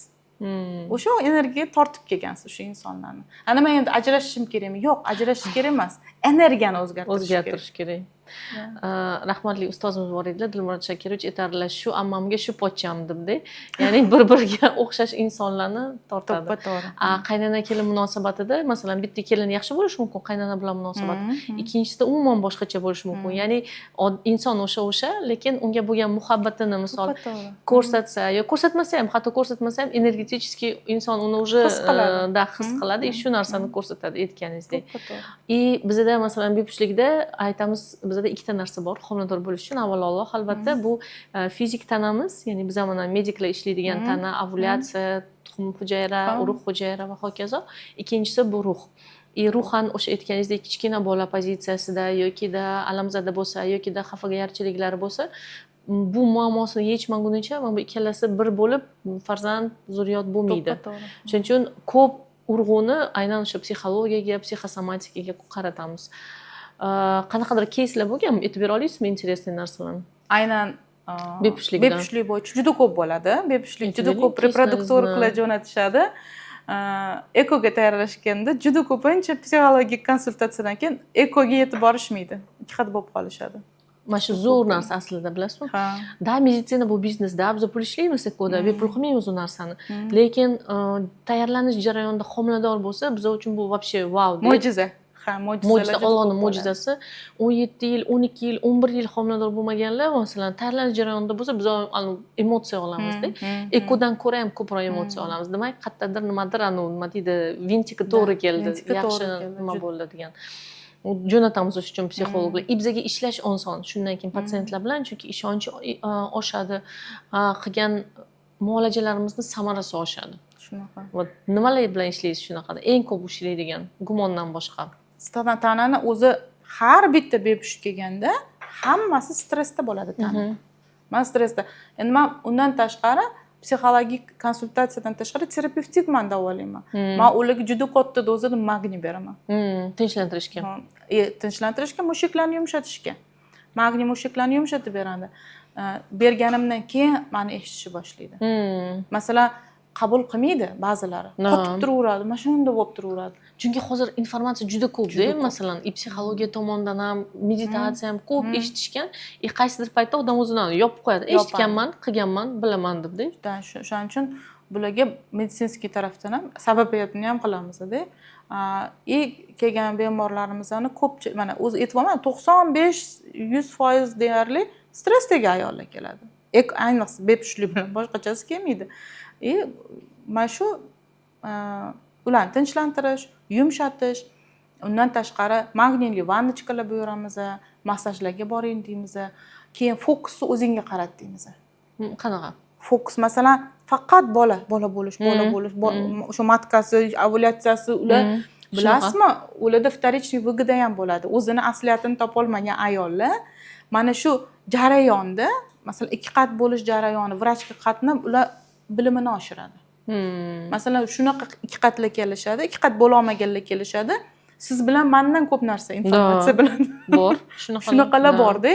O'sha energiya tortib kelgansiz o'sha insonlarni. A nima, endi ajrashishim kerakmi? Yo'q, ajrashish kerak emas, energiyani o'zgartirish kerak. O'zgartirish kerak. Rahmatli ustozimiz bor edilar, Dilmurod Shakirovich, aytardilar: "Shu ammamga shu pochcham", debda, ya'ni bir biriga o'xshash insonlarni tortadi. To'ppa to'g'ri. A qaynona kelin munosabatida, masalan, bitta kelin yaxshi bo'lishi mumkin qaynona bilan munosabat, ikkinchisida umuman boshqacha bo'lishi mumkin. Ya'ni inson o'sha, lekin unga bo'lgan muhabbatini, misol, To'ppa to'g'ri. ko'rsatsa yo ko'rsatmasa ham, hatto ko'rsatmasa ham, энергетически inson uni уже His qiladi. Да, his qiladi и shu narsani ko'rsatadi, aytganingizdek. To'ppa to'g'ri. И bizada, masalan, bepushtlikda aytamiz, bizada ikkita narsa bor homilador bo'lish uchun. Avvalo Alloh, albatta, bu fizik tanamiz, ya'ni biz mana mediklar ishlaydigan tana, ovulyatsiya, tuxum hujayra, urug' hujayra va hokazo. Ikkinchisi bu ruh. И ruhan o'sha aytganingizdek, kichkina bola pozitsiyasida yokida alamzada bo'lsa, yokida xafagarchiliklari bo'lsa, bu muammosini yechmagunicha mana bu ikkalasi bir bo'lib farzand, zurriyot bo'lmaydi. To'ppa to'g'ri. Shuning uchun ko'p urg'uni aynan o'sha psixologiyaga, psixosomatikaga qaratamiz. Qanaqadir keyslar bo'lganmi, aytib bera olasizmi, интересный narsalarni? Aynan Bepushtlikdan. Bepushtlik bo'yicha juda ko'p bo'ladi. Bepushtlik Aytib juda bering, ko'p reproduktologlar keyslarni. jo'natishadi. Ekoga tayyorlashganda juda ko'pincha psixologik konsultatsiyadan keyin ekoga yetib borishmaydi, ikki xat bo'lib qolishadi. Mana shu zo'r narsa aslida, bilasizmi? Ha. Да, meditsina bu biznes, да, biz pul ishlaymiz ekoda, bepul qilmaymiz u narsani, lekin tayyorlanish jarayonida homilador bo'lsa, biz uchun bu вообще vau. Mo'jiza, ha, mo'jizalar Mo'jiza. juda Ollohni ko'p bo'ladi. mo'jizasi. 17 yil, 12 yil, 11 yil homilador bo'lmaganlar, masalan, tayyorlanish jarayonida bo'lsa, biz anu emotsiya olamizda, ekodan ko'ra ham ko'proq emotsiya olamiz. Demak, qayerdadir nimadir, anu nima deydi, винтик i to'g'ri keldi, винтик i yaxshi to'g'ri keldi, nima bo'ldi degan. Jo'natamiz o'sha uchun psixologlar. И bizaga ishlash oson shundan keyin patsientlar bilan, chunki ishonchi oshadi, qilgan muolajalarimizni samarasi oshadi. Shunaqa. Вот nimalar bilan ishlaysiz shunaqada, eng ko'p ishlaydigan, gumondan boshqa? Tanani o'zi, har bitta bepusht kelganda hammasi stressda bo'ladi tana. Man stressda. Endi man undan tashqari, psixologik konsultatsiyadan tashqari, terapevtik man davolayman. Man ularga juda katta dozada magniy beraman. Tinchlantirishga. Ha, tinchlantirishga, mushaklarni yumshatishga. Magniy mushaklarni yumshatib beradi. Berganimdan keyin mani eshitishni boshlaydi. Masalan, qabul qilmaydi ba'zilari, qotib turaveradi, mana shunday bo'lib turaveradi. Chunki hozir informatsiya juda ko'pda. Juda ko'p. Masalan, и psixologiya tomonidan ham, meditatsiya ham ko'p eshitishgan, и qaysidir paytda odam o'zini yopib qo'yadi. Yopadi. Eshitganman, qilganman, bilaman debda. Да, shuning uchun bularga медицинский tarafdan ham, sababiyatini ham qilamizda. И kelgan bemorlarimizni ko'pchilik, mana o'zi aytyapman, 95, 100% deyarli stressdagi ayollar keladi. Ayniqsa bepushtlik bilan boshqachasi kelmaydi. И mana shu ularni tinchlantirish, yumshatish, undan tashqari magniyli ванночка lar buyuramiz, massajlarga boring deymiz, keyin fokusni o'zingga qarat deymiz. Qanaqa? Fokus, masalan, faqat bola, bola bo'lish, bola bo'lish, o'sha матка si, ovulyatsiyasi, ular, bilasizmi, ularda вторичный выгода ham bo'ladi. O'zini asliyatini topolmagan ayollar mana shu jarayonda, masalan, ikki qat bo'lish jarayoni, vrachga qatnab, ular bilimini oshiradi. Masalan, shunaqa ikki qatlar kelishadi, ikki qat bo'lolmaganlar kelishadi, siz bilan mandan ko'p narsa, informatsiya biladi. Bor shunaqa. Shunaqalar borda,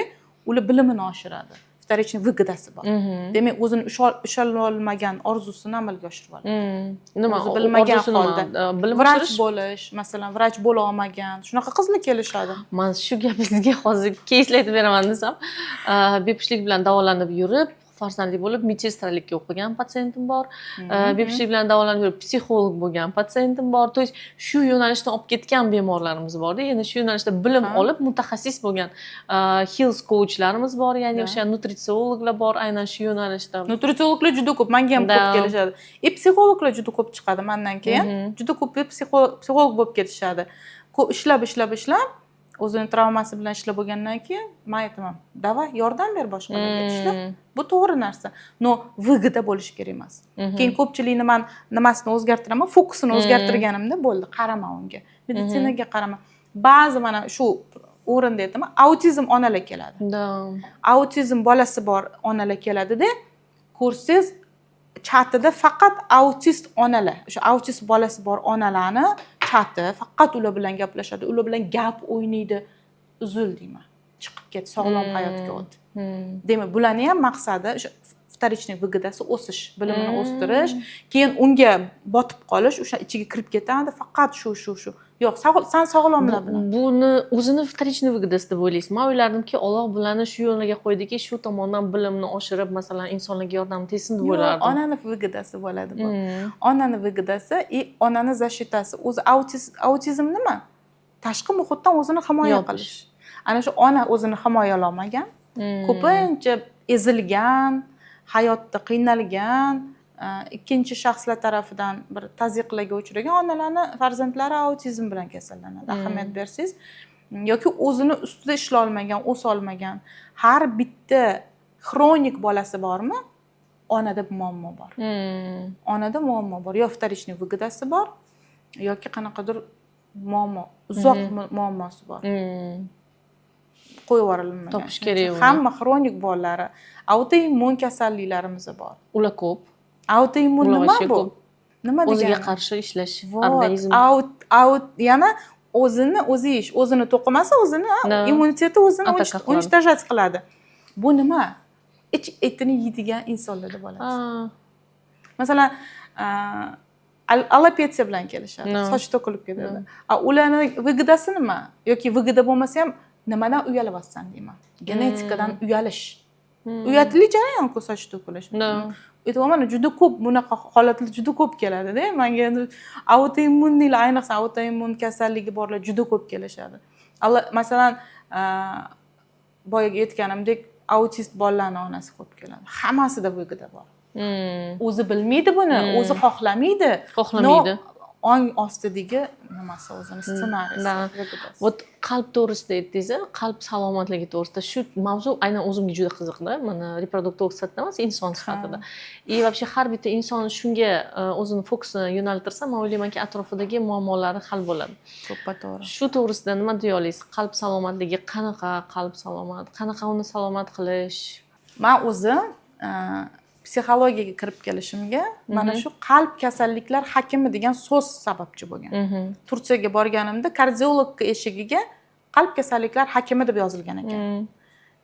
ular bilimini oshiradi, вторичный выгода si bor. Demak, o'zini ushalolmagan orzusini amalga oshirib oladi. Nima? O'zi bilmagan Orzusi nima? holda. Bilim Vrach oshirish. bo'lish, masalan, vrach bo'la olmagan shunaqa qizlar kelishadi. Man shu gapingizga hozir keyslar aytib beraman desam, bepushtlik bilan davolanib yurib, farzandli bo'lib, медсестра likka o'qigan patsientim bor. Bepushtlik bilan davolanib yurib, psixolog bo'lgan patsientim bor. То есть shu yo'nalishdan olib ketgan bemorlarimiz borda, yana shu yo'nalishda bilim olib, mutaxassis bo'lgan health coachlarimiz bor, ya'ni o'sha nutritsiologlar bor aynan shu yo'nalishda. Nutritsiologlar juda ko'p, manga ham ko'p kelishadi. И psixologlar juda ko'p chiqadi mandan keyin. Juda ko'p psixolog bo'lib ketishadi. Ko'p ishlab, ishlab, ishlab, o'zini travmasi bilan ishlab bo'lgandan keyin man aytaman: "Давай, yordam ber boshqalarga, ishla." Bu to'g'ri narsa, но выгода bo'lishi kerak emas. Keyin ko'pchilikni man nimasini o'zgartiraman, fokusini o'zgartirganimda bo'ldi, qarama unga, meditsinaga qarama. Ba'zi, mana shu o'rinda aytaman, autizm onalar keladi. Autizm bolasi bor onalar keladida, ko'rsangiz, chatida faqat autist onalar, o'sha autist bolasi bor onalarni chati, faqat ular bilan gaplashadi, ular bilan gap o'ynaydi. Uzil deyman, chiqib ket, sog'lom hayotga o't. Demak, bularni ham maqsadi o'sha вторичный выгода si o'sish, bilimini o'stirish, keyin unga botib qolish, o'sha ichiga kirib ketadi, faqat shu, shu, shu. Yo'q, san sog'lomlar bilan. Buni o'zini вторичный выгода si deb o'ylaysiz. Man o'ylardimki, Olloh bularni shu yo'lga qo'ydiki, shu tomondan bilimni oshirib, masalan, insonlarga yordam tegsin deb Yo'q, o'ylardim. Onani выгода si bo'ladi bu. Onani выгода si и onani защита si. O'zi autizm nima? Tashqi muhitdan o'zini himoya Yopish. qilish. Ana shu ona o'zini himoyalolmagan, ko'pincha ezilgan, hayotda qiynalgan, ikkinchi shaxslar tarafidan bir tazyiqlarga uchragan onalarni farzandlari autizm bilan kasallanadi. Ahamiyat bersangiz, yoki o'zini ustida ishlolmagan, o'solmagan, har bitta xronik bolasi bormi, onada muammo bor. Onada muammo bor, yo вторичный выгода si bor, yoki qanaqadir muammo, uzoq muammosi bor, qo'yib yuborilmagan. Topish kerak uni. Hamma xronik bolalari, autoimmun kasalliklarimiz bor. Ular ko'p. Autoimmun Ular nima вообще bu? Ko'p. Nima O'ziga degani? qarshi ishlash Вот, organizm. yana o'zini o'zi yeyish, o'zini to'qimasi o'zini immuniteti o'zini Ataka qiladi. Уничтожать qiladi. Bu nima? Ich etini yeydigan insonlarda bo'ladi. Masalan, alopetsiya bilan kelishadi, soch to'kilib ketadi. A ularni выгода si nima? Yoki выгода bo'lmasa ham, nimadan uyalyapsan deyman. Genetikadan uyalish. Uyatli jarayonku soch to'kilish. Aytyapman, juda ko'p bunaqa holatlar juda ko'p keladida manga. Endi autoimmunныйlar, ayniqsa autoimmun kasalligi borlar juda ko'p kelishadi. Masalan, boyagi aytganimdek, autist bolalarni onasi ko'p keladi. Hammasida выгода bor. O'zi bilmaydi buni, o'zi xohlamaydi. Xohlamaydi. Но, ong ostidagi nimasi, o'zini ssenariysi, выгода si. Вот qalb to'g'risida aytdingiz, qalb salomatligi to'g'risida, shu mavzu aynan o'zimga juda qiziqda. Mana reproduktolog sifatida emas, inson sifatida. И вообще har bitta inson shunga o'zini fokusini yo'naltirsa, man o'ylaymanki, atrofidagi muammolari hal bo'ladi. To'ppa to'g'ri. Shu to'g'risida nima deya olasiz? Qalb salomatligi qanaqa, qalb salomat, qanaqa uni salomat qilish? Man o'zi psixologiyaga kirib kelishimga mana shu qalb kasalliklar hakimi degan so'z sababchi bo'lgan. Turkiyaga borganimda kardiolog eshigiga qalb kasalliklar hakimi deb yozilgan ekan.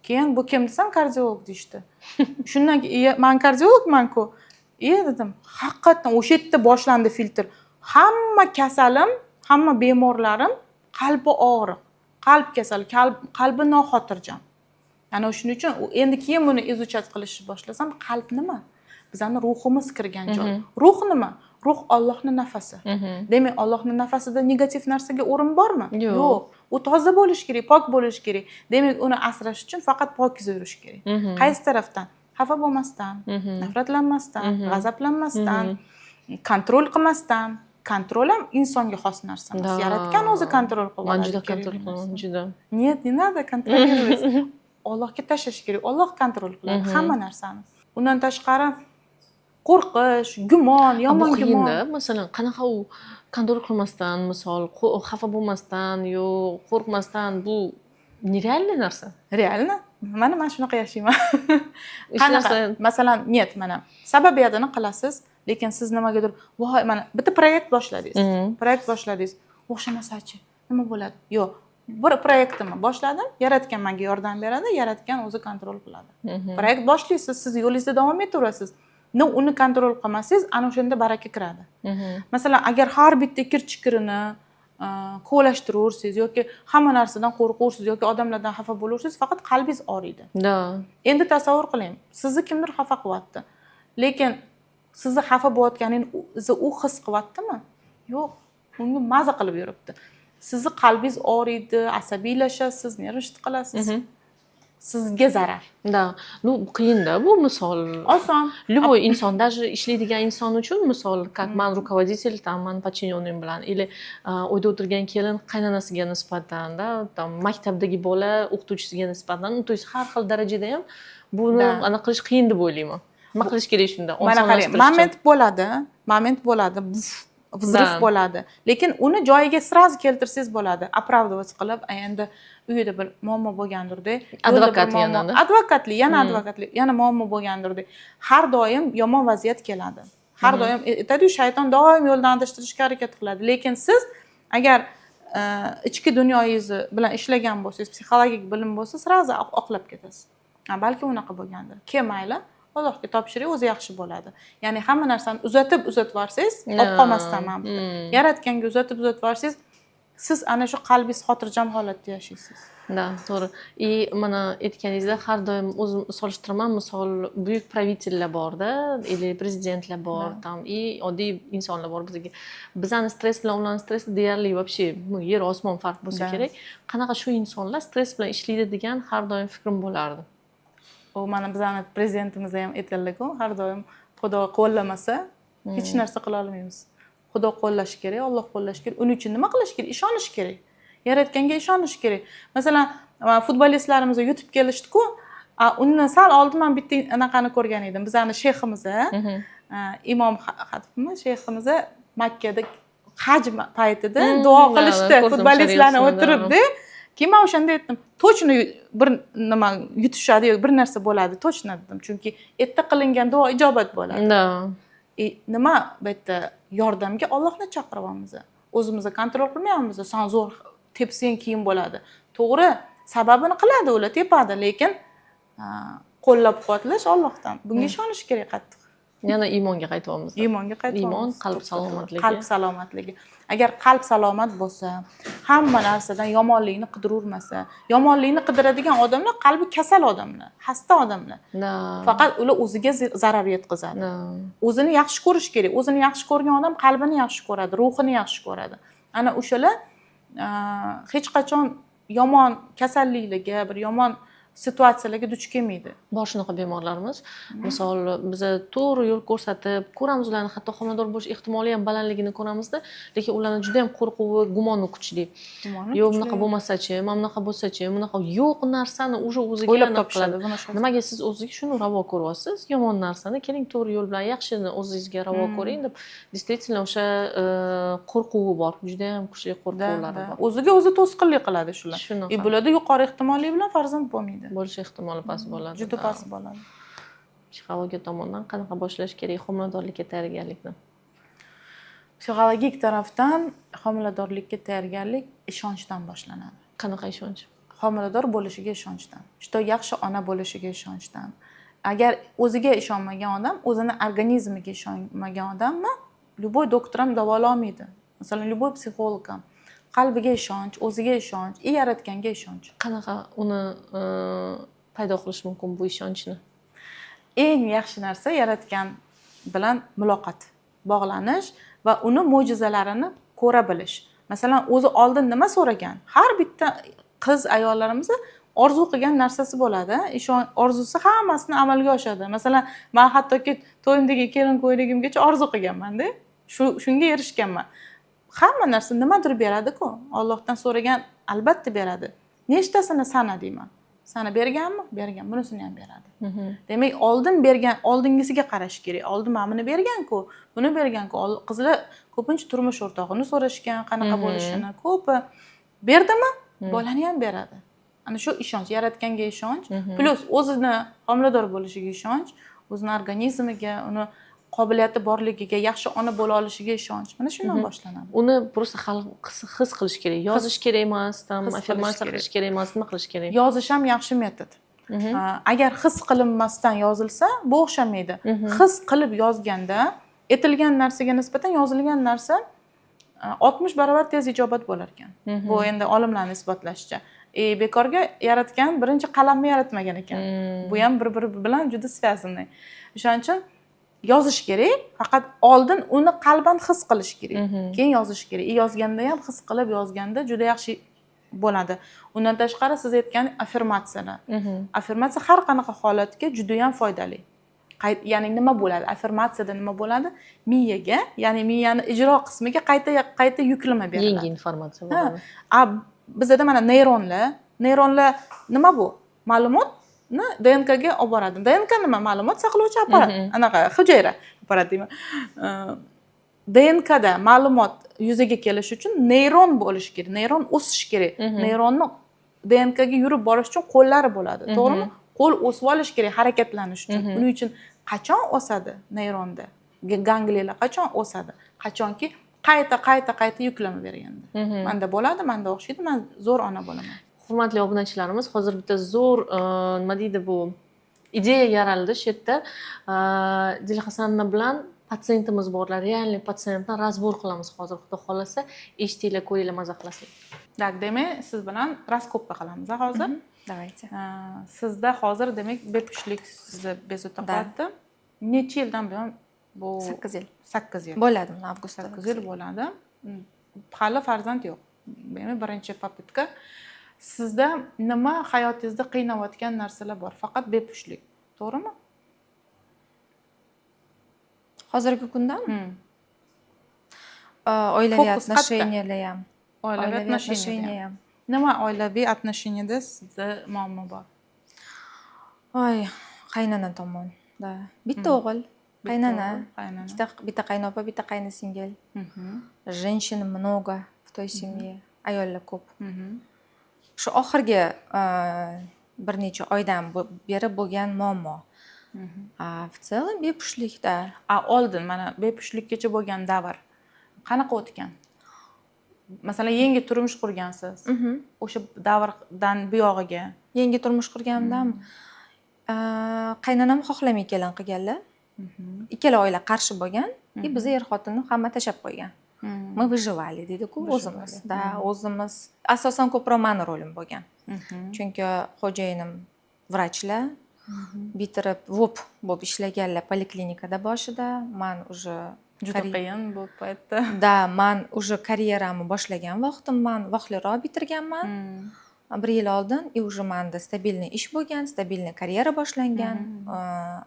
Keyin bu kim desam, kardiolog deyishdi. Shundan keyin: "Iya, man kardiologmanku, iya", dedim. Haqiqatdan o'sha yerda boshlandi filtr. Hamma kasalim, hamma bemorlarim qalbi og'riq, qalb kasali, qalbi noxotirjam. Ana shuning uchun endi keyin buni изучать qilishni boshlasam, qalb nima? Bizani ruhimiz kirgan joy. Ruh nima? Ruh Ollohni nafasi. Demak, Ollohni nafasida negativ narsaga o'rin bormi? Yo'q. Yo'q. U toza bo'lishi kerak, pok bo'lishi kerak. Demak, uni asrash uchun faqat pokiza yurish kerak. Qaysi tarafdan? Xafa bo'lmasdan, nafratlanmasdan, g'azablanmasdan, контроль qilmasdan. Контроль ham insonga xos narsa emas. Yaratgan o'zi контроль qilib Man oladi juda kerakli контроль qilaman, narsani. juda. Нет, не надо контролировать. Allohga tashlash kerak. Olloh контроль qiladi hamma narsani. Undan tashqari, qo'rqish, gumon, Bu yomon gumon. Qiyinda. Masalan, qanaqa u контроль qilmasdan, misol, xafa bo'lmasdan yo qo'rqmasdan, bu нереальный narsa. Реально. Mana man shunaqa yashayman. Hech Qanaqa? narsa. Masalan, нет, mana sababiyatini qilasiz, lekin siz nimagadir, voy, mana bitta proyekt boshladingiz. Proyekt boshladingiz. O'xshamasachi, nima bo'ladi? Yo'q, bir proyektimni boshladim, yaratgan menga yordam beradi, yaratgan o'zi контроль qiladi. Proyekt boshlaysiz, siz yo'lingizda davom etaverasiz. Но uni контроль qilmasangiz, ana o'shanda baraka kiradi. Masalan, agar har bitta kir chikirini kovlashtiraversangiz yoki hamma narsadan qo'rqaversangiz yoki odamlardan xafa bo'laversangiz, faqat qalbingiz og'riydi. Endi tasavvur qiling, sizni kimdir xafa qilyapti, lekin sizni xafa bo'layotganingizni u his qilyaptimi? Yo'q, unga maza qilib yuribdi. Sizni qalbingiz og'riydi, asabiylashasiz, нервничать qilasiz, sizga zarar. Да, ну qiyinda bu, misol. Oson. Любой inson, даже ishlaydigan inson uchun, misol, как man руководитель, там man подчиненный bilan или uyda o'tirgan kelin qaynonasiga nisbatan, да, там maktabdagi bola o'qituvchisiga nisbatan, ну, то есть har xil darajada ham buni anaqa qilish qiyin deb o'ylayman. Nima qilish kerak shunda Mana qarang, osonlashtirish uchun? Moment bo'ladi, moment bo'ladi, buf, взрыв bo'ladi, lekin uni joyiga сразу keltirsangiz bo'ladi, оправдываться qilib: "A, endi uyida bir muammo bo'lgandirda, yo'lda bir Advokat muammo." Yanada. Advokatlik yana, advokatlik yana, muammo bo'lgandirda. Har doim yomon vaziyat keladi, har doim aytadiyu, shayton doim yo'ldan adashtirishga harakat qiladi. Lekin siz agar ichki dunyoyingizni bilan ishlagan bo'lsangiz, psixologik bilim bo'lsa, сразу oqlab ketasiz. Ha, balki unaqa bo'lgandir, ke, mayli, Allohga topshiring, o'zi yaxshi bo'ladi. Ya'ni hamma narsani uzatib uzatib yuborsangiz, olib qolmasdan, mana bu yaratganga uzatib uzatib yuborsangiz, siz ana shu qalbingiz xotirjam holatda yashaysiz. Да, to'g'ri. И mana aytganingizda, har doim o'zim solishtiraman, misol, buyuk правитель lar borda или prezidentlar bor, там и oddiy insonlar bor bizga. Bizani stress bilan ularni stressi deyarli вообще, ну, yer osmon farq bo'lsa kerak. Qanaqa shu insonlar stress bilan ishlaydi degan har doim fikrim bo'lardi. U mana bizani prezidentimiz ham aytadilarku har doim, Xudo qo'llamasa, hech narsa qila olmaymiz. Xudo qo'llashi kerak, Olloh qo'llashi kerak. Uning uchun nima qilish kerak? Ishonish kerak, yaratganga ishonish kerak. Masalan, futbolistlarimiz yutib kelishdiku, a undan sal oldin man bitta anaqani ko'rgan edim, bizani shayximiz, imom xatibmi, shayximiz Makkada haj paytida duo qilishdi ko'rdim futbolistlarni shariatini, o'tiribdi. Keyin man o'shanda aytdim, точно bir nima yutishadi yo bir narsa bo'ladi точно dedim, chunki erta qilingan duo ijobat bo'ladi. И nima, bu yerda yordamga Ollohni chaqiryapmiz, o'zimizni контроль qilmayapmiz. San zo'r tepsang, keyin bo'ladi. To'g'ri, sababini qiladi, ular tepadi, lekin qo'llab quvvatlash Ollohdan. Bunga ishonish kerak qattiq. Yana iymonga qaytyapmiz. Iymonga qaytyapmiz. Iymon, qalb salomatligi. Qalb salomatligi. Agar qalb salomat bo'lsa, hamma narsadan yomonlikni qidirurmasa, yomonlikni qidiradigan odamlar qalbi kasal odamlar, xasta odamlar. Faqat ular o'ziga zarar yetkazadi. O'zini yaxshi ko'rish kerak. O'zini yaxshi ko'rgan odam qalbini yaxshi ko'radi, ruhini yaxshi ko'radi. Ana o'shalar hech qachon yomon kasalliklarga, bir yomon situatsiyalarga duch kelmaydi. Bor shunaqa bemorlarimiz. Misol, biza to'g'ri yo'l ko'rsatib ko'ramiz ularni, hatto homilador bo'lish ehtimoli ham balandligini ko'ramizda, lekin ularni juda yam qo'rquvi, gumoni kuchli. Gumoni Yo'q, kuchli. bunaqa bo'lmasachi, mana bunaqa bo'lsachi, bunaqa yo'q narsani уже o'ziga O'ylab anaqa topishadi qiladi. Buni shu. Nimaga siz o'zizga shuni ravo ko'ryapsiz, yomon narsani? Keling, to'g'ri yo'l bilan yaxshini o'zingizga ravo ko'ring deb. Действительно, o'sha qo'rquvi bor, judayam kuchli qo'rquvlari bor. O'ziga o'zi to'sqinlik qiladi shular. Shunaqa. И bularda yuqori ehtimollik bilan farzand bo'lmaydi. Bo'lish ehtimoli past bo'ladi. Juda past bo'ladi. Psixologiya tomondan qanaqa boshlash kerak homiladorlikka tayyorgarlikni? Psixologik tarafdan homiladorlikka tayyorgarlik ishonchdan boshlanadi. Qanaqa ishonch? Homilador bo'lishiga ishonchdan, что yaxshi ona bo'lishiga ishonchdan. Agar o'ziga ishonmagan odam, o'zini organizmiga ishonmagan odamni любой doktor ham davololmaydi, masalan, любой psixolog ham. Qalbiga ishonch, o'ziga ishonch и yaratganga ishonch. Qanaqa uni paydo qilish mumkin, bu ishonchni? Eng yaxshi narsa yaratgan bilan muloqot, bog'lanish va uni mo'jizalarini ko'ra bilish. Masalan, o'zi oldin nima so'ragan, har bitta qiz, ayollarimiz. Orzu qilgan narsasi bo'ladi, orzusi hammasini amalga oshadi. Masalan, man hattoki to'yimdagi kelin ko'ylagimgacha orzu qilganmanda, shunga erishganman. Hamma narsa nimadir beradiku, Ollohdan so'ragan albatta beradi. Nechtasini sana deyman, sana berganmi? Bergan, bunisini ham beradi. Demak, oldin bergan, oldingisiga qarash kerak. Oldin mana buni berganku, buni berganku. Qizlar ko'pincha turmush o'rtog'ini so'rashgan, qanaqa bo'lishini. Ko'pi berdimi, bolani ham beradi. Ana shu ishonch, yaratganga ishonch, plyus o'zini homilador bo'lishiga ishonch, o'zini organizmiga, uni qobiliyati borligiga, yaxshi ona bo'la olishiga ishonch, mana shundan boshlanadi. Uni просто his qilish kerak, yozish kerak emas, там His qilish affirmatsiya kerak. qilish kerak emas, nima qilish kerak? Yozish ham yaxshi metod. Agar his qilinmasdan yozilsa, bu o'xshamaydi. His qilib yozganda aytilgan narsaga nisbatan yozilgan narsa 60 barobar tez ijobat bo'lar ekan. Bu endi olimlarni isbotlashicha. Bekorga yaratgan birinchi qalamni yaratmagan ekan. Bu ham bir biri bilan juda связанный. O'shaning uchun yozish kerak, faqat oldin uni qalban his qilish kerak, keyin yozish kerak. И yozganda ham his qilib yozganda juda yaxshi bo'ladi. Undan tashqari, siz aytgan affirmatsiyalar. Affirmatsiya har qanaqa holatga judayam foydali. Ya'ni nima bo'ladi affirmatsiyada? Nima bo'ladi miyaga? Ya'ni miyani ijro qismiga qayta qayta yuklama beriladi. Yangi informatsiya bo'ladi. A bizada mana neyronlar nima? Bu ma'lumotni ДНКga olib boradi. ДНК nima? Ma'lumot saqlovchi apparat, anaqa hujayra, apparat deyman. ДНКda ma'lumot yuzaga kelishi uchun neyron bo'lishi kerak, neyron o'sishi kerak. Neyronni ДНКga yurib borish uchun qo'llari bo'ladi, to'g'rimi? Qo'l o'sib olishi kerak harakatlanish uchun. Buning uchun qachon o'sadi neyronda gangliyalar? Qachon o'sadi? Qachonki qayta, qayta, qayta yuklama berganda. Manda bo'ladi, manda o'xshaydi, man zo'r ona bo'laman. Hurmatli obunachilarimiz, hozir bitta zo'r, nima deydi, bu ideya yaraldi shu yerda. Dilhasanova bilan patsientimiz borlar, реальный patsientni разбор qilamiz hozir, xudo xohlasa. Eshitinglar, ko'ringlar, maza qilasizlar. Так, demak, siz bilan раскопка qilamiz a hozir. Давайте. Sizda hozir, demak, bepushtlik sizni bezovta Да. qilyapti. Necha yildan buyon bu? 8 yil. 8 yil. Bo'ladi avgustda. 8 yil bo'ladi. Hali farzand yo'q, demak, birinchi попытка. Sizda nima hayotingizda qiynayotgan narsalar bor? Faqat bepushtlik, to'g'rimi? Hozirgi kundami? Hmm. Oilaviy Fokus qayerda? Отношения lar ham. Oilaviy Oilaviy отношения. Отношения ham. Nima, oilaviy отношения da sizda muammo bor? Oy, qaynona tomon, да. Bitta o'g'il, Bitta qaynona, o'g'il, qaynona. Ikkita, bitta qaynopa, bitta qaynosingil. Женщин много в той семье, ayollar ko'p. Shu oxirgi bir necha oydan beri bo'lgan muammo. A в целом bepushtlikda. A oldin, mana bepushtlikkacha bo'lgan davr qanaqa o'tgan? Masalan, yangi turmush qurgansiz, o'sha davrdan buyog'iga. Yangi turmush qurganimdan qaynonam xohlamay kelin qilganlar. Ikkala oila qarshi bo'lgan и bizni er xotinni hamma tashlab qo'ygan. Мы выживали deydiku, o'zimiz. Выживали. Да, o'zimiz. Asosan ko'proq mani rolim bo'lgan, chunki xo'jayinim vrachlar, bitirib ВОП bo'lib ishlaganlar poliklinikada boshida. Man уже Juda qiyin bu paytda. Да, man уже karyeramni boshlagan vaqtim, man vaqtliroq bitirganman bir yil oldin, и уже manda стабильный ish bo'lgan, стабильный karyera boshlangan,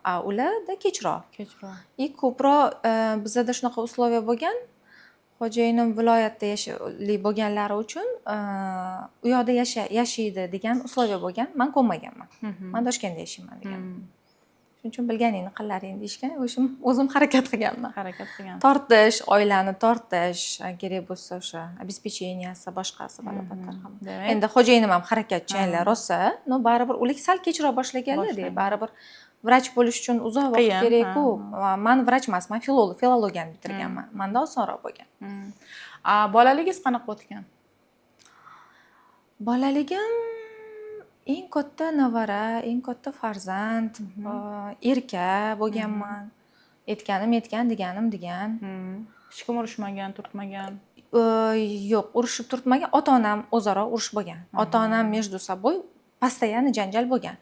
a ularda kechroq. Kechroq. И ko'proq bizada shunaqa условия bo'lgan, xo'jayinim viloyatda yashali bo'lganlari uchun u yoqda yashaydi degan условия bo'lgan. Man ko'nmaganman, man Toshkentda yashayman degan. Shuning uchun bilganingni qilaring deyishgan. O'shim o'zim harakat qilganman. Harakat qilgan. Tortish, oilani tortish, kerak bo'lsa o'sha обеспечения si, boshqasi, balo-battar hamma. Demak, Endi xo'jayinim ham harakatchanlar rosa, но baribir ular sal kechroq boshlaganlar. Boshlagan. Baribir vrach bo'lish uchun uzoq vaqt Qiyin, kerakku. Man vrach emasman, filologiyani bitirganman, manda osonroq bo'lgan. A bolaligingiz qanaqa o'tgan? Bolaligim eng katta navara, eng katta farzand, erka bo'lganman. Aytganim aytgan, deganim degan. Hech kim urushmagan, turtmagan? Yo'q, urushib turtmagan. Ota onam o'zaro urush bo'lgan, ota onam между собой постоянно janjal bo'lgan,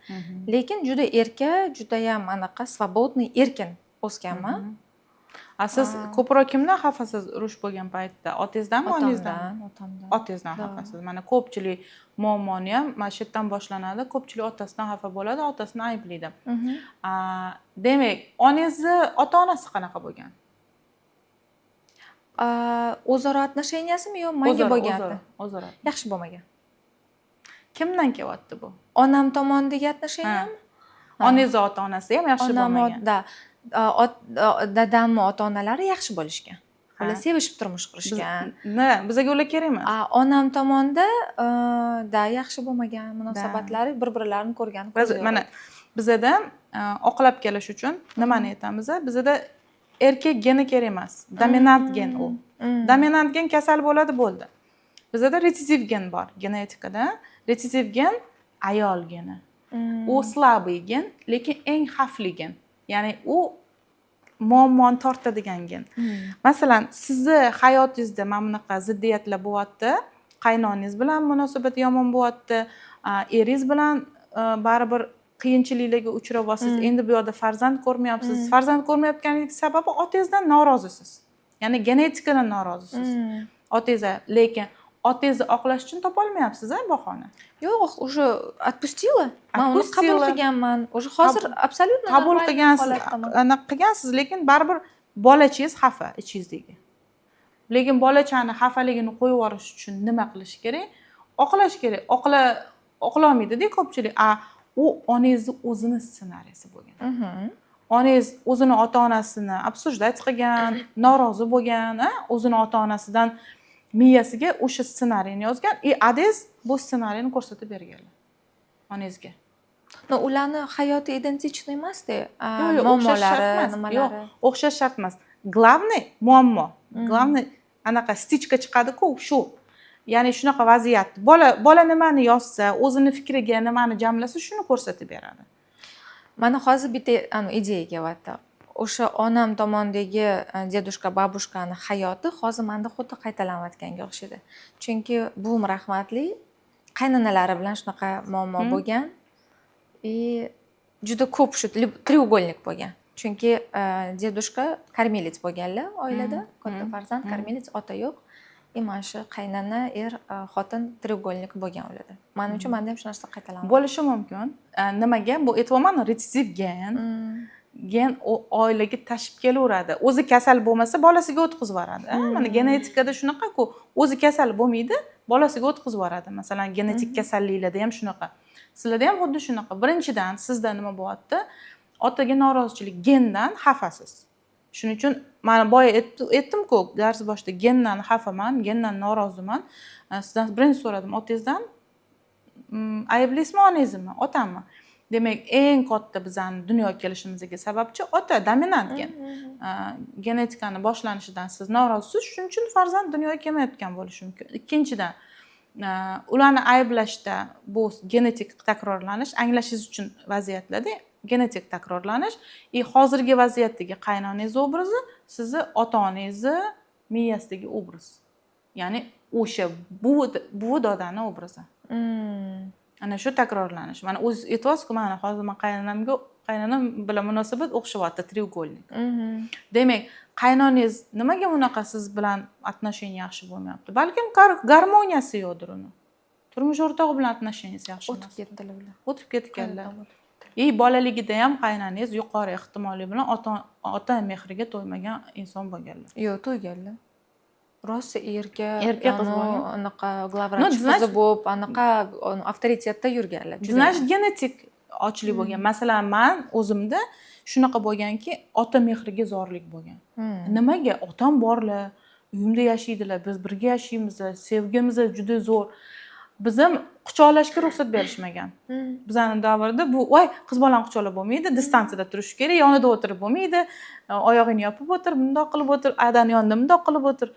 lekin juda erka, judayam anaqa свободный, erkin o'sganman. A siz ko'proq kimdan xafasiz urush bo'lgan paytda? Otangizdanmi, onangizdanmi? Otamdan, otamdan. Otangizdan Да. xafasiz. Mana, ko'pchilik muammoni ham mana shu yerdan boshlanadi. Ko'pchilik otasidan xafa bo'ladi, otasini ayblaydi. Demak, onangizni ota onasi qanaqa bo'lgan? O'zaro отношения simi yo manga O'zaro, bo'lgandi? o'zaro, o'zaro. Yaxshi bo'lmagan. Kimdan kelyapti bu? Onam tomondagi отношения mi? Onangizni ota onasi ham yaxshi Onam bo'lmagan. Да, dadamni ota onalari yaxshi bo'lishgan. Ular sevishib turmush qurishgan. Nima, bizaga ular kerak emas. A onam tomonda, да, yaxshi bo'lmagan munosabatlari, bir birlarini ko'rgani Biz ko'zi yo'q. mana bizada oqlab kelish uchun nimani aytamiz? Bizada erkak geni kerak emas, dominant gen u. Dominant gen kasal bo'ladi, bo'ldi. Bizada retsessiv gen bor genetikada. Retsessiv gen ayol geni. U слабый gen, lekin eng xavfli gen, ya'ni u muammoni tortadigan gen. Masalan, sizni hayotingizda mana bunaqa ziddiyatlar bo'lyapti, qaynonangiz bilan munosabat yomon bo'lyapti, eringiz bilan baribir qiyinchiliklarga uchrayapsiz. Endi bu yoqda farzand ko'rmayapsiz. Farzand ko'rmayotganingiz sababi otangizdan norozisiz, ya'ni genetikadan norozisiz. Otangiz, lekin otangizni oqlash uchun topolmayapsiz a bahona. Yo'q, уже отпустила. Man uni qabul Отпустила. qilganman. Уже hozir абсолютно Qabul нормальный qilgansiz, holatdaman. Anaqa qilgansiz, lekin baribir bolachangiz xafa ichingizdagi. Lekin bolachani xafaligini qo'yib yuborish uchun nima qilish kerak? Oqlash kerak. Oqlolmaydida ko'pchilik. A u onangizni o'zini ssenariysi bo'lgan. Onangiz o'zini ota onasini обсуждать qilgan, norozi bo'lgan, a? O'zini ota onasidan miyasiga o'sha ssenariyni yozgan и adangiz bu ssenariyni ko'rsatib berganlar onangizga. Но ularni hayoti идентичный emasda. Yo'q, o'xshash shart Muammolari, emas. Yo'q, nimalari. o'xshash shart emas. Главный muammo, главный anaqa стычка chiqadiku shu. Ya'ni shunaqa vaziyat. Bola nimani yozsa, o'zini fikriga nimani jamlasa, shuni ko'rsatib beradi. Mana hozir bitta anu ideya kelyapti. O'sha onam tomondagi дедушка, бабушка ni hayoti hozir manda xuddi qaytalanayotganga o'xshaydi. Chunki buvim rahmatli qaynonalari bilan shunaqa muammo bo'lgan и juda ko'p shu треугольник bo'lgan. Chunki дедушка кормилец bo'lganlar oilada, katta farzand, кормилец, ota yo'q. И mana shu qaynona, er, xotin треугольник bo'lgan ularda. Manimcha, manda ham shu narsa qaytalanadi. Bo'lishi mumkin. Nimaga? Bu aytyapman, retsessiv gen. Gen u oilaga tashib kelaveradi. O'zi kasal bo'lmasa, bolasiga o'tkazib yuboradi. Mana, genetikada shunaqaku, o'zi kasal bo'lmaydi, bolasiga o'tkazib yuboradi. Masalan, genetik kasalliklarda ham shunaqa. Sizlarda ham xuddi shunaqa. Birinchidan, sizda nima bo'lyapti? Otaga norozichilik, gendan xafasiz. Shuning uchun mana boya aytdim-ku dars boshida, gendan xafaman, gendan noroziman. Sizdan birinchi so'radim, otangizdan ayblisizmi, onangizni, otammi? Demak, eng katta bizani dunyoga kelishimizga sababchi ota, dominant gen. Genetikani boshlanishidan siz norozisiz, shuning uchun farzand dunyoga kelmayotgan bo'lishi mumkin. Ikkinchidan, ularni ayblashda bu genetik takrorlanish, anglashingiz uchun vaziyatlarda genetik takrorlanish и hozirgi vaziyatdagi qaynonangiz obrazi sizni ota onangizni miyasidagi obraz, ya'ni o'sha buvi dodani obrazi. Ana shu takrorlanish. Mana, o'zingiz aytyapsizku, mana hozir man qaynonamga, qaynonam bilan munosabat o'xshayapti, треугольник. Demak, qaynonangiz nimaga unaqa siz bilan отношение yaxshi bo'lmayapti? Balkim garmoniyasi yo'qdir uni turmush o'rtog'i bilan, отношения si yaxshi O'tib emas. ketdilar ular. O'tib ketganlar. Qayerdan o'tib? И bolaligida ham qaynonangiz yuqori ehtimollik bilan ota mehriga to'ymagan inson bo'lganlar. Yo'q, to'yganlar. Rosa erka, Erka qiz anu, bo'lgan. Anaqa главврач Ну, qizi bo'lib, anaqa anu, avtoritetda yurganlar. Juda. Значит, genetik ochlik bo'lgan. Masalan, man o'zimda shunaqa bo'lganki, ota mehriga zorlik bo'lgan. Nimaga? Otam borlar, uyimda yashaydilar, biz birga yashaymiz, sevgimiz juda zo'r. Biz ham quchoqlashga ruxsat berishmagan. Bizani davrda bu, voy, qiz bolani quchoqlab bo'lmaydi, distansiyada turish kerak, yonida o'tirib bo'lmaydi, oyog'ingni yopib o'tir, bundoq qilib o'tir, adani yonida bundoq qilib o'tir.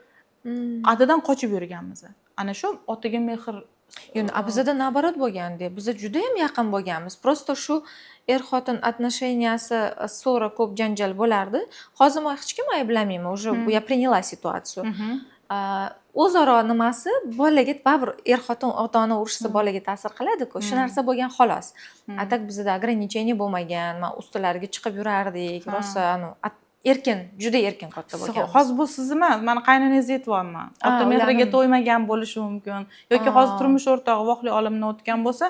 Adadan qochib yurganmiz. Ana shu otaga mehr. Yo'q, a bizada наоборот bo'lganda, biza juda ham yaqin bo'lganmiz. Просто shu er xotin отношения si ссора, ko'p janjal bo'lardi. Hozir man hech kimni ayblamayman, уже я приняла ситуацию. O'zaro nimasi bolaga baribir, er xotin, ota ona urushsa, bolaga ta'sir qiladi-ku. Shu narsa bo'lgan, xolos. A так bizada ограничение bo'lmagan. Man ustilariga chiqib yurardik. Rosa anu Erkin, juda erkin katta bo'lganmiz. Hozir bu siz emas, mani qaynonangizni aytyapman. Ota mehriga to'ymagan bo'lishi mumkin yoki hozir turmush o'rtog'i voqea olamdan o'tgan bo'lsa,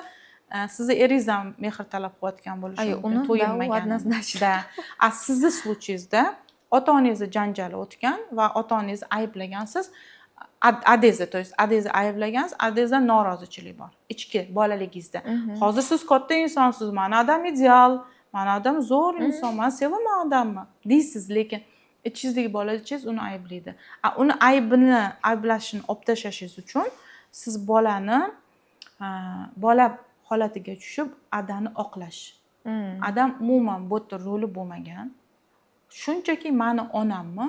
sizni eringiz ham mehr talab qilayotgan bo'lishi Ay, mumkin. Uni, да, u To'yinmagan. Однозначно. Да, а sizni случай ingizda ota onangizni janjali o'tgan va ota onangizni ayblagansiz, adangizni, то есть adangizni ayblagansiz, adangizdan norozichilik bor ichki bolaligingizda. Hozir siz katta insonsiz, "Mani adam ideal, mani adam zo'r inson, man sevaman odamni", deysiz, lekin ichingizdagi bolachangiz uni ayblaydi. A uni aybini, ayblashini olib tashlashingiz uchun siz bolani bola holatiga tushib, adani oqlash. Adam umuman bu yerda roli bo'lmagan, shunchaki mani onamni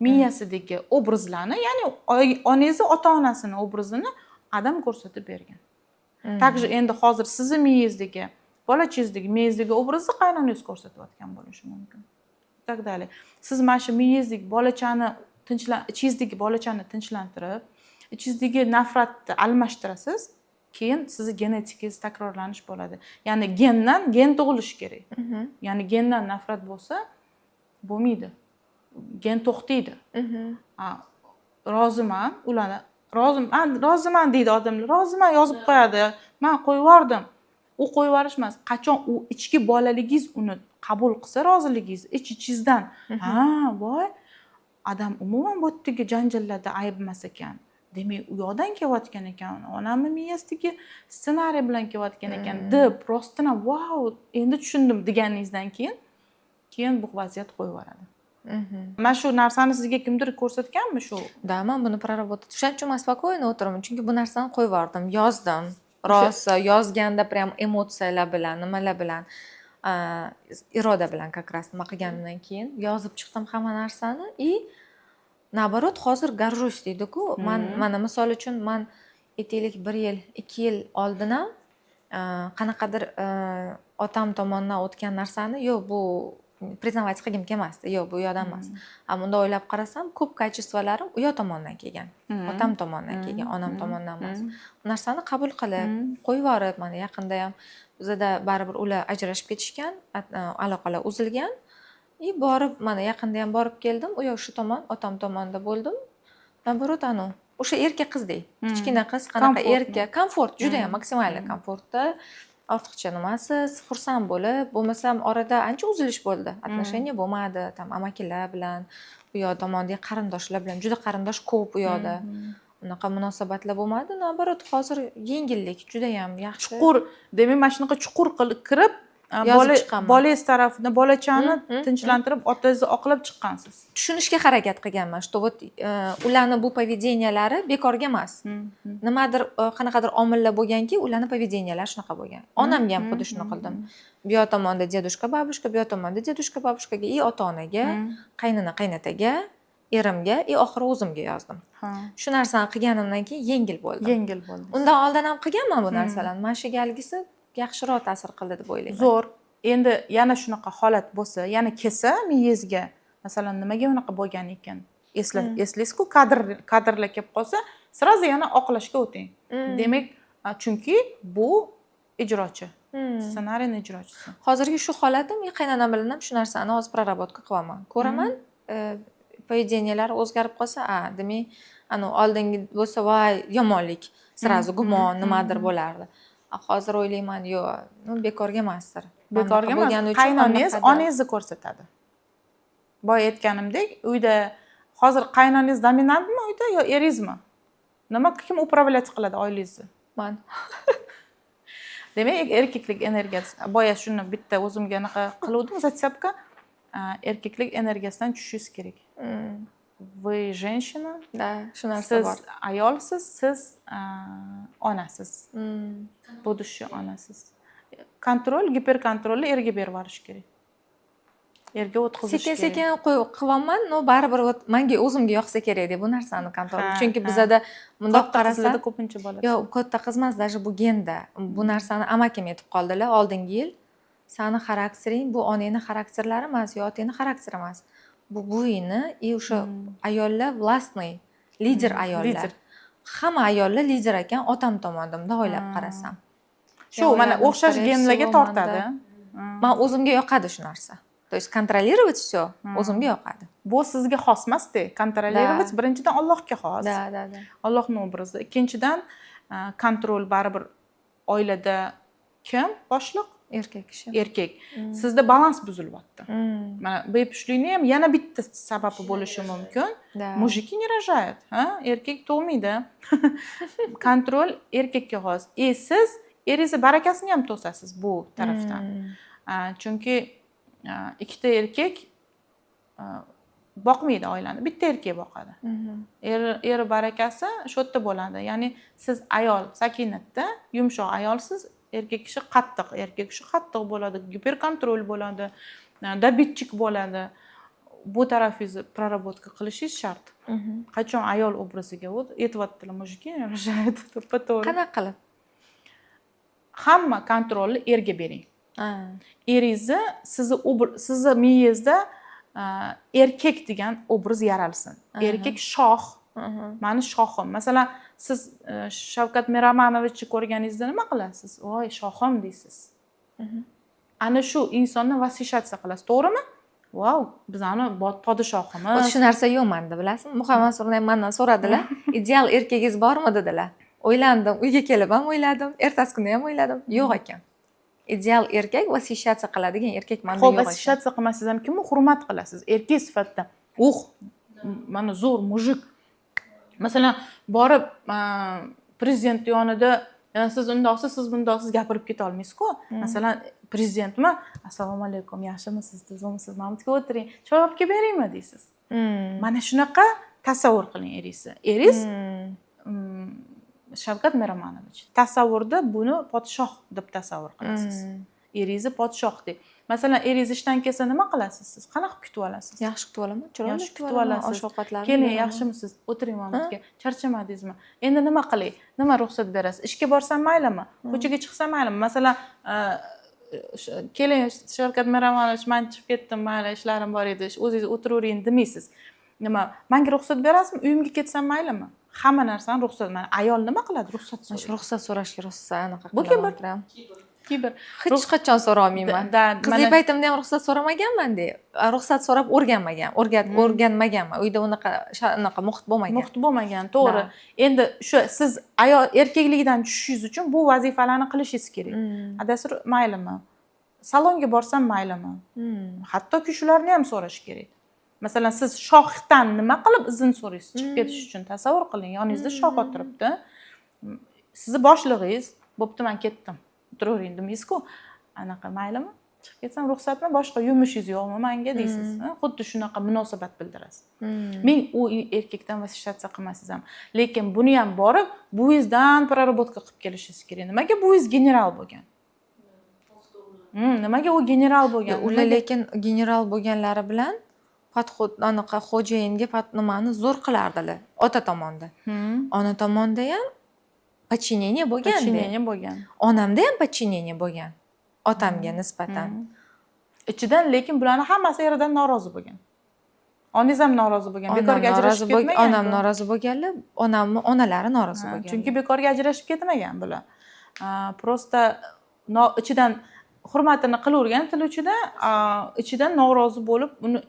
miyasidagi obrazlarni, ya'ni onangizni ota onasini obrazini adam ko'rsatib bergan. Также endi hozir sizni miyangizdagi, bolachangizdagi miyangizdagi obrazni qaynonangiz ko'rsatayotgan bo'lishi mumkin и так далее. Siz mana shu miyangizdagi bolachani ichingizdagi bolachani tinchlantirib, ichingizdagi nafratni almashtirasiz, keyin sizni genetikangiz takrorlanish bo'ladi. Ya'ni gendan gen tug'ilishi kerak. Ya'ni gendan nafrat bo'lsa, bo'lmaydi, gen to'xtaydi. A, roziman ularni, roziman, roziman deydi odamlar, roziman yozib qo'yadi, man qo'yib yubordim. U qo'yib yuborish emas. Qachon u ichki bolaligingiz uni qabul qilsa, roziligingiz ich ichingizdan, ha, voy, adam umuman bu yerdagi janjallarda ayb emas ekan, demak, u yoqdan kelayotgan ekan, onamni miyasidagi ssenariy bilan kelayotgan ekan, deb rostdan ham, "Vau, endi tushundim", deganingizdan keyin bu vaziyat qo'yib yuboradi. Mana shu narsani sizga kimdir ko'rsatganmi shu? Да, man buni проработать. O'shaning uchun man спокойно o'tiraman, chunki bu narsani qo'yib yubordim, yozdim. Rosa yozganda прям emotsiyalar bilan, nimalar bilan, iroda bilan как раз nima qilganimdan keyin yozib chiqdim hamma narsani и наоборот hozir горжусь deydiku man. Mana misol uchun, man, aytaylik, bir yil, 2 yil oldin ham qanaqadir otam tomonidan o'tgan narsani, yo'q, bu признавать qilgim kelmasdi, yo'q, bu yoqdan emas. A bunda o'ylab qarasam, ko'p качество larim u yoq tomondan kelgan, otam tomonidan kelgan, onam tomonidan emas. Bu narsani qabul qilib, qo'yib yuborib, mana yaqinda ham bizada baribir ular ajrashib ketishgan, aloqalar uzilgan и borib, mana yaqinda ham borib keldim, u yoq, shu tomon, otam tomonida bo'ldim. Наоборот, anavi o'sha erka qizdek, kichkina qiz qanaqa Комфортно. Erka, komfort, judayam максимальный komfortda, ortiqcha nimasiz, xursand bo'lib. Bo'lmasam orada ancha uzilish bo'ldi, отношения bo'lmadi, там amakilar bilan, u yoq tomondagi qarindoshlar bilan, juda qarindosh ko'p u yoqda, unaqa munosabatlar bo'lmadi. Наоборот, hozir yengillik, judayam yaxshi. Chuqur, demak, mana shunaqa chuqur qilib kirib, Yozib bola chiqaman. Bolangiz tarafidan bolachani tinchlantirib, otangizni oqlab chiqqansiz. Tushunishga harakat qilganman, что вот ularni bu поведения lari bekorga emas, nimadir, qanaqadir omillar bo'lganki, ularni поведения lari shunaqa bo'lgan. Onamga ham xuddi shuni qildim. Bu yoq tomonda дедушка, бабушка, bu yoq tomonda дедушка, бабушка ga и ota onaga, qaynona, qaynataga, erimga и oxiri o'zimga yozdim. Shu narsani qilganimdan keyin yengil bo'ldi. Yengil bo'ldi. Undan oldin ham qilganman bu narsalarni, mana shu galgisi yaxshiroq ta'sir qildi deb o'ylayman. Zo'r. Endi yana shunaqa holat bo'lsa, yana kelsa miyangizga, masalan, nimaga unaqa bo'lgan ekan, eslaysizku, kadrlar kelib qolsa, сразу yana oqlashga o'ting. Demak, chunki bu ijrochi, ssenariyni ijrochisi. Hozirgi shu holatim и qaynonam bilan ham shu narsani hozir проработка qilyapman. Ko'raman, поведения lari o'zgarib qolsa, a, demak, anavi oldingi bo'lsa, voy, yomonlik, сразу gumon, nimadir bo'lardi. A hozir o'ylayman, yo'q, ну, bekorga emasdir. Mana Bekorga bunaqa emas. bo'lgani uchun Qaynonangiz qanaqadir- onangizni ko'rsatadi. Boya aytganimdek, uyda hozir qaynonangiz dominantmi uyda yo eringizmi? Nima, kim управлять qiladi oilangizni? Man. Demak, erkaklik energiyasi. Boya shuni bitta o'zimga anaqa qiluvdim, зацепка. Erkaklik energiyasidan tushishingiz kerak. Вы женщина. Да, shu narsa Siz bor. ayolsiz, siz onasiz, будущий onasiz. Контроль, гиперконтроль ni erga berib yuborish kerak, erga o'tkazish Sekin kerak. Sekin qo'yib qilyapman, но baribir вот manga o'zimga yoqsa kerak deb bu narsani контроль. Chunki bizada bundoq Katta qarasam, qizlarda ko'pincha bo'ladi. Yo'q, katta qiz emas, даже bu genda. Bu narsani amakim aytib qoldilar oldingi yil. Sani xaraktering bu onangni xarakterlari emas, yo otangni xarakteri emas. Bu buvingni и o'sha ayollar властный, lider ayollar. Lider. Hamma ayollar lider ekan otam tomonda, bundoq o'ylab qarasam. Shu mana O'yladim, o'xshash скорее genlarga всего, tortadi. Man o'zimga yoqadi shu narsa. То есть контролировать все o'zimga yoqadi. Bu sizga xos emasda. Контролировать birinchidan Allohga xos. Да да да Allohni obrazi. Ikkinchidan, контроль baribir oilada kim boshliq? Erkak kishi. Erkak. Sizda balans buzilyapti. Mana bepushtlikni ham yana bitta sababi bo'lishi mumkin. Мужики не рожают, ha, erkak tug'maydi. Контроль erkakka xos и siz eringizni barakasini ham to'sasiz bu tarafdan. Chunki ikkita erkak boqmaydi oilani, bitta erkak boqadi. Eri barakasi shu yerda bo'ladi. Ya'ni siz ayol sakinatda, yumshoq ayolsiz, erkak kishi qattiq, erkak kishi qattiq bo'ladi, гиперконтроль bo'ladi, добытчик bo'ladi. Bu tarafingizni проработка qilishingiz shart. Qachon ayol obraziga, вот aytyaptilar, мужики рожают, to'ppa to'g'ri. Qanaqa qilib? Hamma контроль ni erga bering. Eringizni, sizni miyangizda erkak degan obraz yaralsin. Erkak shoh, mani shohim. Masalan, siz Shavkat Miromonovichni ko'rganingizda nima qilasiz? "Voy, shohim" deysiz. Ana shu insonni восхищаться qilasiz, to'g'rimi? "Vau, bizani podshohimiz." Вот shu narsa yo'q manda, bilasizmi? Muhammad Mansurni ham mandan so'radilar, "Ideal erkagingiz bormi?" dedilar. O'ylandim, uyga kelib ham o'yladim, ertasi kuni ham o'yladim, yo'q ekan. Ideal erkak, восхищаться qiladigan erkak manda Ho'p, yo'q ekan. Восхищаться qilmasangiz ham, kimni hurmat qilasiz erkak sifatida? "Ух, mana zo'r мужик." Masalan, borib prezident yonida siz undoqsiz, siz bundoqsiz gapirib keta olmaysizku. Masalan, prezidentmi, "Assalomu alaykum, yaxshimisiz, tuzukmisiz, mana bu yerga o'tiring, choy olib kelib beraymi?" deysiz. Mana shunaqa tasavvur qiling eringizni. Eringiz Shavkat Miromonovich. Tasavvurda buni podshoh deb tasavvur qilasiz. Eringizni podshoh deb. Masalan, eringiz ishdan kelsa, nima qilasiz siz? Qanaqa kutib olasiz? Yaxshi kutib olaman, chiroyli Yaxshi kutib kutib olaman, olasiz. osh ovqatlarni "Keling, beraman. yaxshimisiz, o'tiring mana, charchamadingizmi? Endi nima qilay, nima ruxsat berasiz? Ishga borsam maylimi, ko'chaga chiqsam maylimi?" Masalan, "Keling, Shavkat Miromonovich, man chiqib ketdim, mayli, ishlarim bor edi, o'zingiz o'tiravering" demaysiz. Nima, "Manga ruxsat berasizmi, uyimga ketsam maylimi?" Hamma narsani ruxsat. Mana ayol nima qiladi? Ruxsat Mana shu so'raydi. Ruxsat so'rashga rosa anaqa Bu qilaman kibr. prям. Kibr. Hech qachon so'rolmayman. Да, Qizlik paytimda ham ruxsat so'ramaganman-da. Ruxsat so'rab o'rganmagan, o'rganmaganman. Uyda unaqa unaqa muhit bo'lmagan. Muhit bo'lmagan, to'g'ri. Да. Endi shu siz ayol erkakligidan tushishingiz uchun bu vazifalarni qilishingiz kerak. "Adasi, maylimi, salonga borsam maylimi?" Hattoki shularni ham so'rash kerak. Masalan, siz shohdan nima qilib izn so'raysiz chiqib ketish uchun? Tasavvur qiling, yoningizda shoh o'tiribdi, sizni boshlig'ingiz. "Bo'pti, man ketdim, o'tiravering" demaysizku. Anaqa, "Maylimi, chiqib ketsam, ruxsatmi? Boshqa yumushingiz yo'qmi manga?" deysiz. Ha, xuddi shunaqa munosabat bildirasiz. Men u erkakdan восхищаться qilmasangiz ham, lekin buni ham borib buvingizdan проработка qilib kelishingiz kerak. Nimaga buvingiz general bo'lgan? Nimaga u general bo'lgan? Ular lekin general bo'lganlari bilan подход, anaqa xo'jayinga nimani zo'r qilardilar ota tomonda. Ona tomonda ham подчинение bo'lganda. Подчинение bo'lgan. Onamda ham подчинение bo'lgan otamga nisbatan. Ichidan lekin bularni hammasi eridan norozi bo'lgan. Onangiz ham norozi bo'lgan. Onam Bekorga norozi ajrashib ketmagan. Onam norozi bo'lganlar, onamni onalari norozi bo'lganlar. Chunki bekorga ajrashib ketmagan bular. Просто ichidan hurmatini qilavergan til uchida, ichidan norozi bo'lib, uni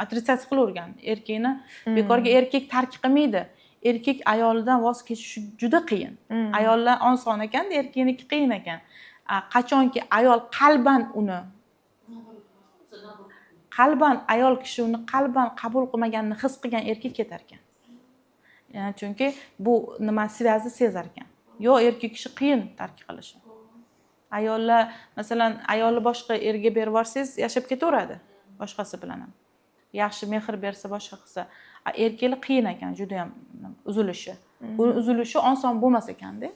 отрицать qilavergan erkakni. Bekorga erkak tark qilmaydi. Erkak ayolidan voz kechishi juda qiyin. Ayollar oson ekanda, erkakniki qiyin ekan. Qachonki ayol qalban uni qalban, ayol kishi uni qalban qabul qilmaganini his qilgan erkak ketar ekan. Chunki bu nima, связь ni sezar ekan. Yo'q, erkak kishi qiyin tark qilishi. Ayollar, masalan, ayolni boshqa erga berib yuborsangiz, yashab ketaveradi boshqasi bilan ham, yaxshi mehr bersa, boshqa qilsa. Erkaklar qiyin ekan judayam uzilishi. Uni uzilishi oson bo'lmas ekanda.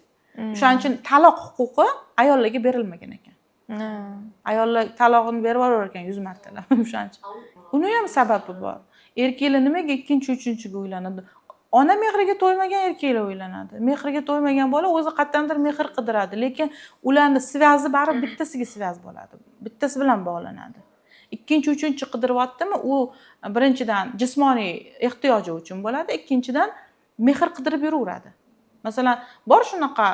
O'shaning uchun taloq huquqi ayollarga berilmagan ekan. Ayollar talog'ini berib yuborar ekan 100 martalab o'shaning uchun. Uni ham sababi bor. Erkaklar nimaga ikkinchi, uchinchiga uylanadi? Ona mehriga to'ymagan erkaklar uylanadi. Mehriga to'ymagan bola o'zi qayerdandir mehr qidiradi, lekin ularni связи baribir bittasiga связь bo'ladi, bittasi bilan bog'lanadi. Ikkinchi, uchinchi qidiryaptimi, u birinchidan jismoniy ehtiyoji uchun bo'ladi, ikkinchidan mehr qidirib yuraveradi. Masalan, bor shunaqa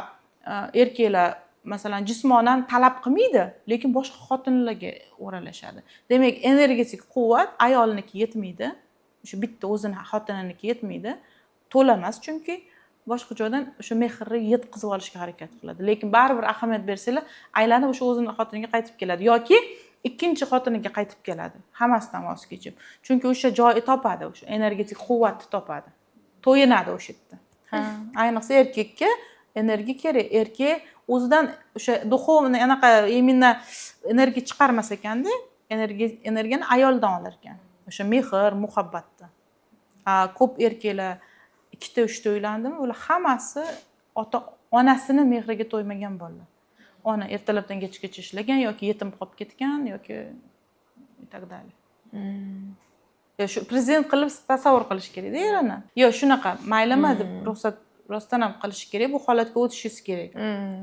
erkaklar. Masalan, jismonan talab qilmaydi, lekin boshqa xotinlarga o'ralashadi. Demak, energetik quvvat ayolniki yetmaydi, o'sha bitta o'zini xotininiki yetmaydi, to'la emas, chunki boshqa joydan o'sha mehrni yetkazib olishga harakat qiladi. Lekin baribir, ahamiyat bersanglar, aylanib o'sha o'zini xotiniga qaytib keladi yoki ikkinchi xotiniga qaytib keladi, hammasidan voz kechib, chunki o'sha joyi topadi, o'sha energetik quvvatni topadi, to'yinadi o'sha yerda. Ha, ayniqsa erkakka energiya kerak. Erkak o'zidan o'sha духовный anaqa, именно energiya chiqarmas ekanda, energiyani ayoldan olar ekan, o'sha mehr muhabbatni. A ko'p erkaklar ikkita, uchta uylandimi, ular hammasi ota onasini mehriga to'ymagan bolalar. Ona ertalabdan kechgacha ishlagan yoki yetim qolib ketgan yoki и так далее. Yo shu prezident qilib tasavvur qilish kerakda erini, yo shunaqa maylimi deb ruxsat rostdan ham qilish kerak, bu holatga o'tishingiz kerak.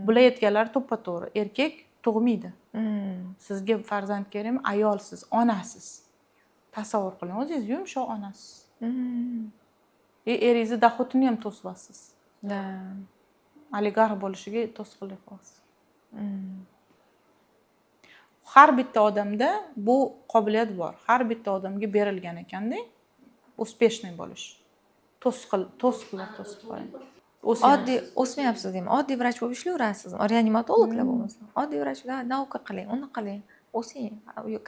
Bular aytganlari to'ppa to'g'ri, erkak tug'maydi. Sizga farzand kerakmi? Ayolsiz, onasiz, tasavvur qiling, o'zingiz yumshoq onasiz и eringizni доход ini ham to'syapsiz. Oligarx bo'lishiga to'sqinlik qilyapsiz. Har bitta odamda bu qobiliyat bor, har bitta odamga berilgan ekanda успешный bo'lish. To'siqlar to'sib qo'ying. Oddiy o'smayapsiz deyman, oddiy vrach bo'lib ishlayverasiz, reanimatologlar bo'lmasa, oddiy vrach, наука qiling, uni qiling, o'sing,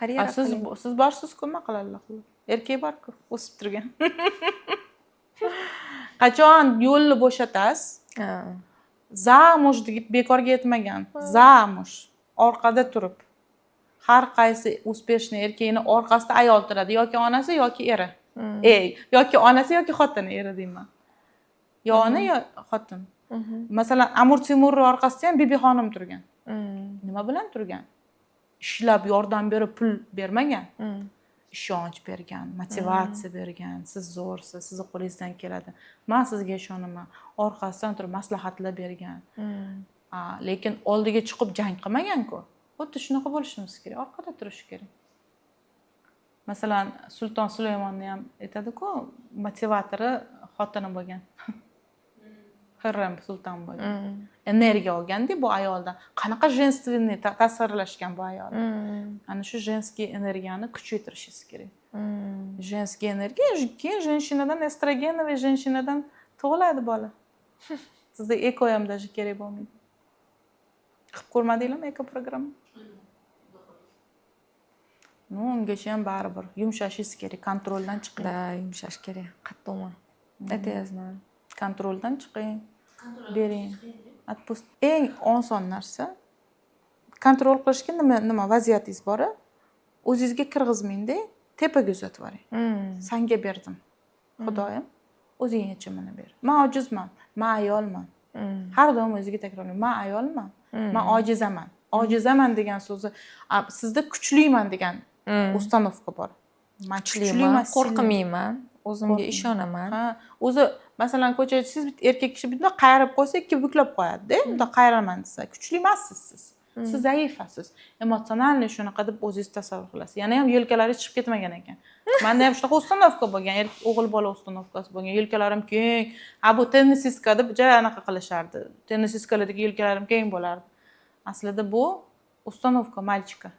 karyera Siz qiling. Siz borsizku, nima qiladilar? Erkak borku o'sib turgan. Qachon yo'lni bo'shatasiz? Замуж deb bekorga aytmagan, замуж orqada turib. Har qaysi успешный erkakni orqasida ayol turadi, yoki onasi, yoki eri, yoki onasi, yoki xotini. Eri deyman, yo ona, yo xotin. Masalan, Amir Temurni orqasida ham Bibi xonim turgan. Nima bilan turgan? Ishlab, yordam berib, pul bermagan, ishonch bergan, motivatsiya bergan: "Siz zo'rsiz, sizni qo'lingizdan keladi, man sizga ishonaman." Orqasidan turib maslahatlar bergan. Lekin oldiga chiqib jang qilmaganku. Xuddi shunaqa bo'lishimiz kerak, orqada turish kerak. Masalan, Sulton Sulaymonni ham aytadiku, motivatori xotini bo'lgan, Hürrem Sulton bo'lgan. Energiya olganda bu ayoldan, qanaqa женственный tasvirlashgan bu ayol. Ana shu женский energiyani kuchaytirishingiz kerak. Женский energiya, keyin женщина dan, эстрогеновый женщина dan tug'iladi bola. Sizda ЭКО ham даже kerak bo'lmaydi. Qilib ko'rmadinglarmi ЭКО programma? Ну, ungacha ham baribir yumshashingiz kerak, kontroldan chiqing. Да, yumshash kerak qattiqman, это я знаю. Kontroldan chiqing, bering, отпуск. Eng oson narsa kontrol qilishga, nima vaziyatingiz bor, o'zingizga kirgizmangda, tepaga uzatib yuboring. "Sanga berdim, Xudoyim, o'zing yechimini ber, man ojizman, man ayolman." Har doim o'ziga takrorlang: "Man ayolman, man ojizaman." "Ojizaman" degan so'zi, sizda "kuchliman" degan установка bor. Man Kuchliman, kuchliman. qo'rqmayman, o'zimga Qo'rqmayman. ishonaman. Ha, o'zi masalan, ko'chaga chiqsangiz, bitta erkak kishi bundoq qayirib qo'ysa, ikki buklab qo'yadida. Bundoq qayiraman desa, kuchli emassiz siz. Siz zaifasiz эмоциональный, shunaqa deb o'zingiz tasavvur qilasiz. Yana ham yelkalari chiqib ketmagan ekan. Manda ham shunaqa установка bo'lgan, o'g'il bola установка si bo'lgan. Yelkalarim keng, a bu теннисистка deb ja anaqa qilishardi, теннисистка lardagi yelkalarim keng bo'lardi. Aslida bu установка мальчика.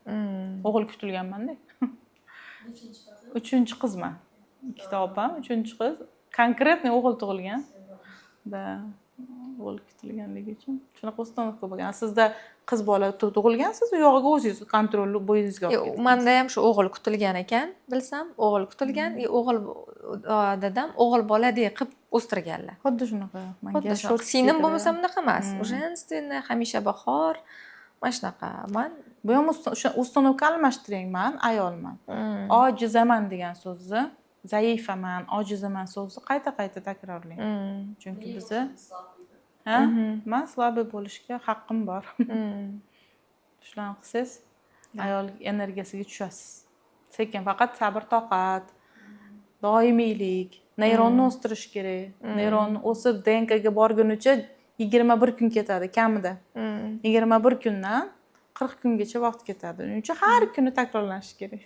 O'g'il kutilganmanda, uchinchi qizman, ikkita opam, uchinchi qiz, конкретный o'g'il tug'ilgan да. O'g'il kutilganligi uchun shunaqa установка bo'lgan. Sizda qiz bola tug'ilgansiz, u yog'iga o'zingiz kontrolni bo'yningizga olib Yo'q, ketdingiz. Manda ham shu o'g'il kutilgan ekan, bilsam, o'g'il kutilgan и o'g'il, dadam o'g'il boladek qilib o'stirganlar. Xuddi shunaqa manga Xuddi shunaqa. Short Singlim ketadi. bo'lmasa bunaqa emas, женственный, hamisha bahor, mana shunaqa man. Bu ham o'sha установка almashtiring: "Man ayolman, ojizaman" degan so'zni, "zaifaman", "ojizaman" so'zni qayta qayta takrorlang. Chunki biza, ha, man слабый bo'lishga haqqim bor. Shularni qilsangiz, ayol energiyasiga tushasiz sekin. Faqat sabr toqat, doimiylik, neyronni o'stirish kerak. Neyron o'sib, ДНК ga borgunicha 21 kun ketadi kamida. 21 kundan 40 kungacha vaqt ketadi. Uning uchun har kuni takrorlanishi kerak.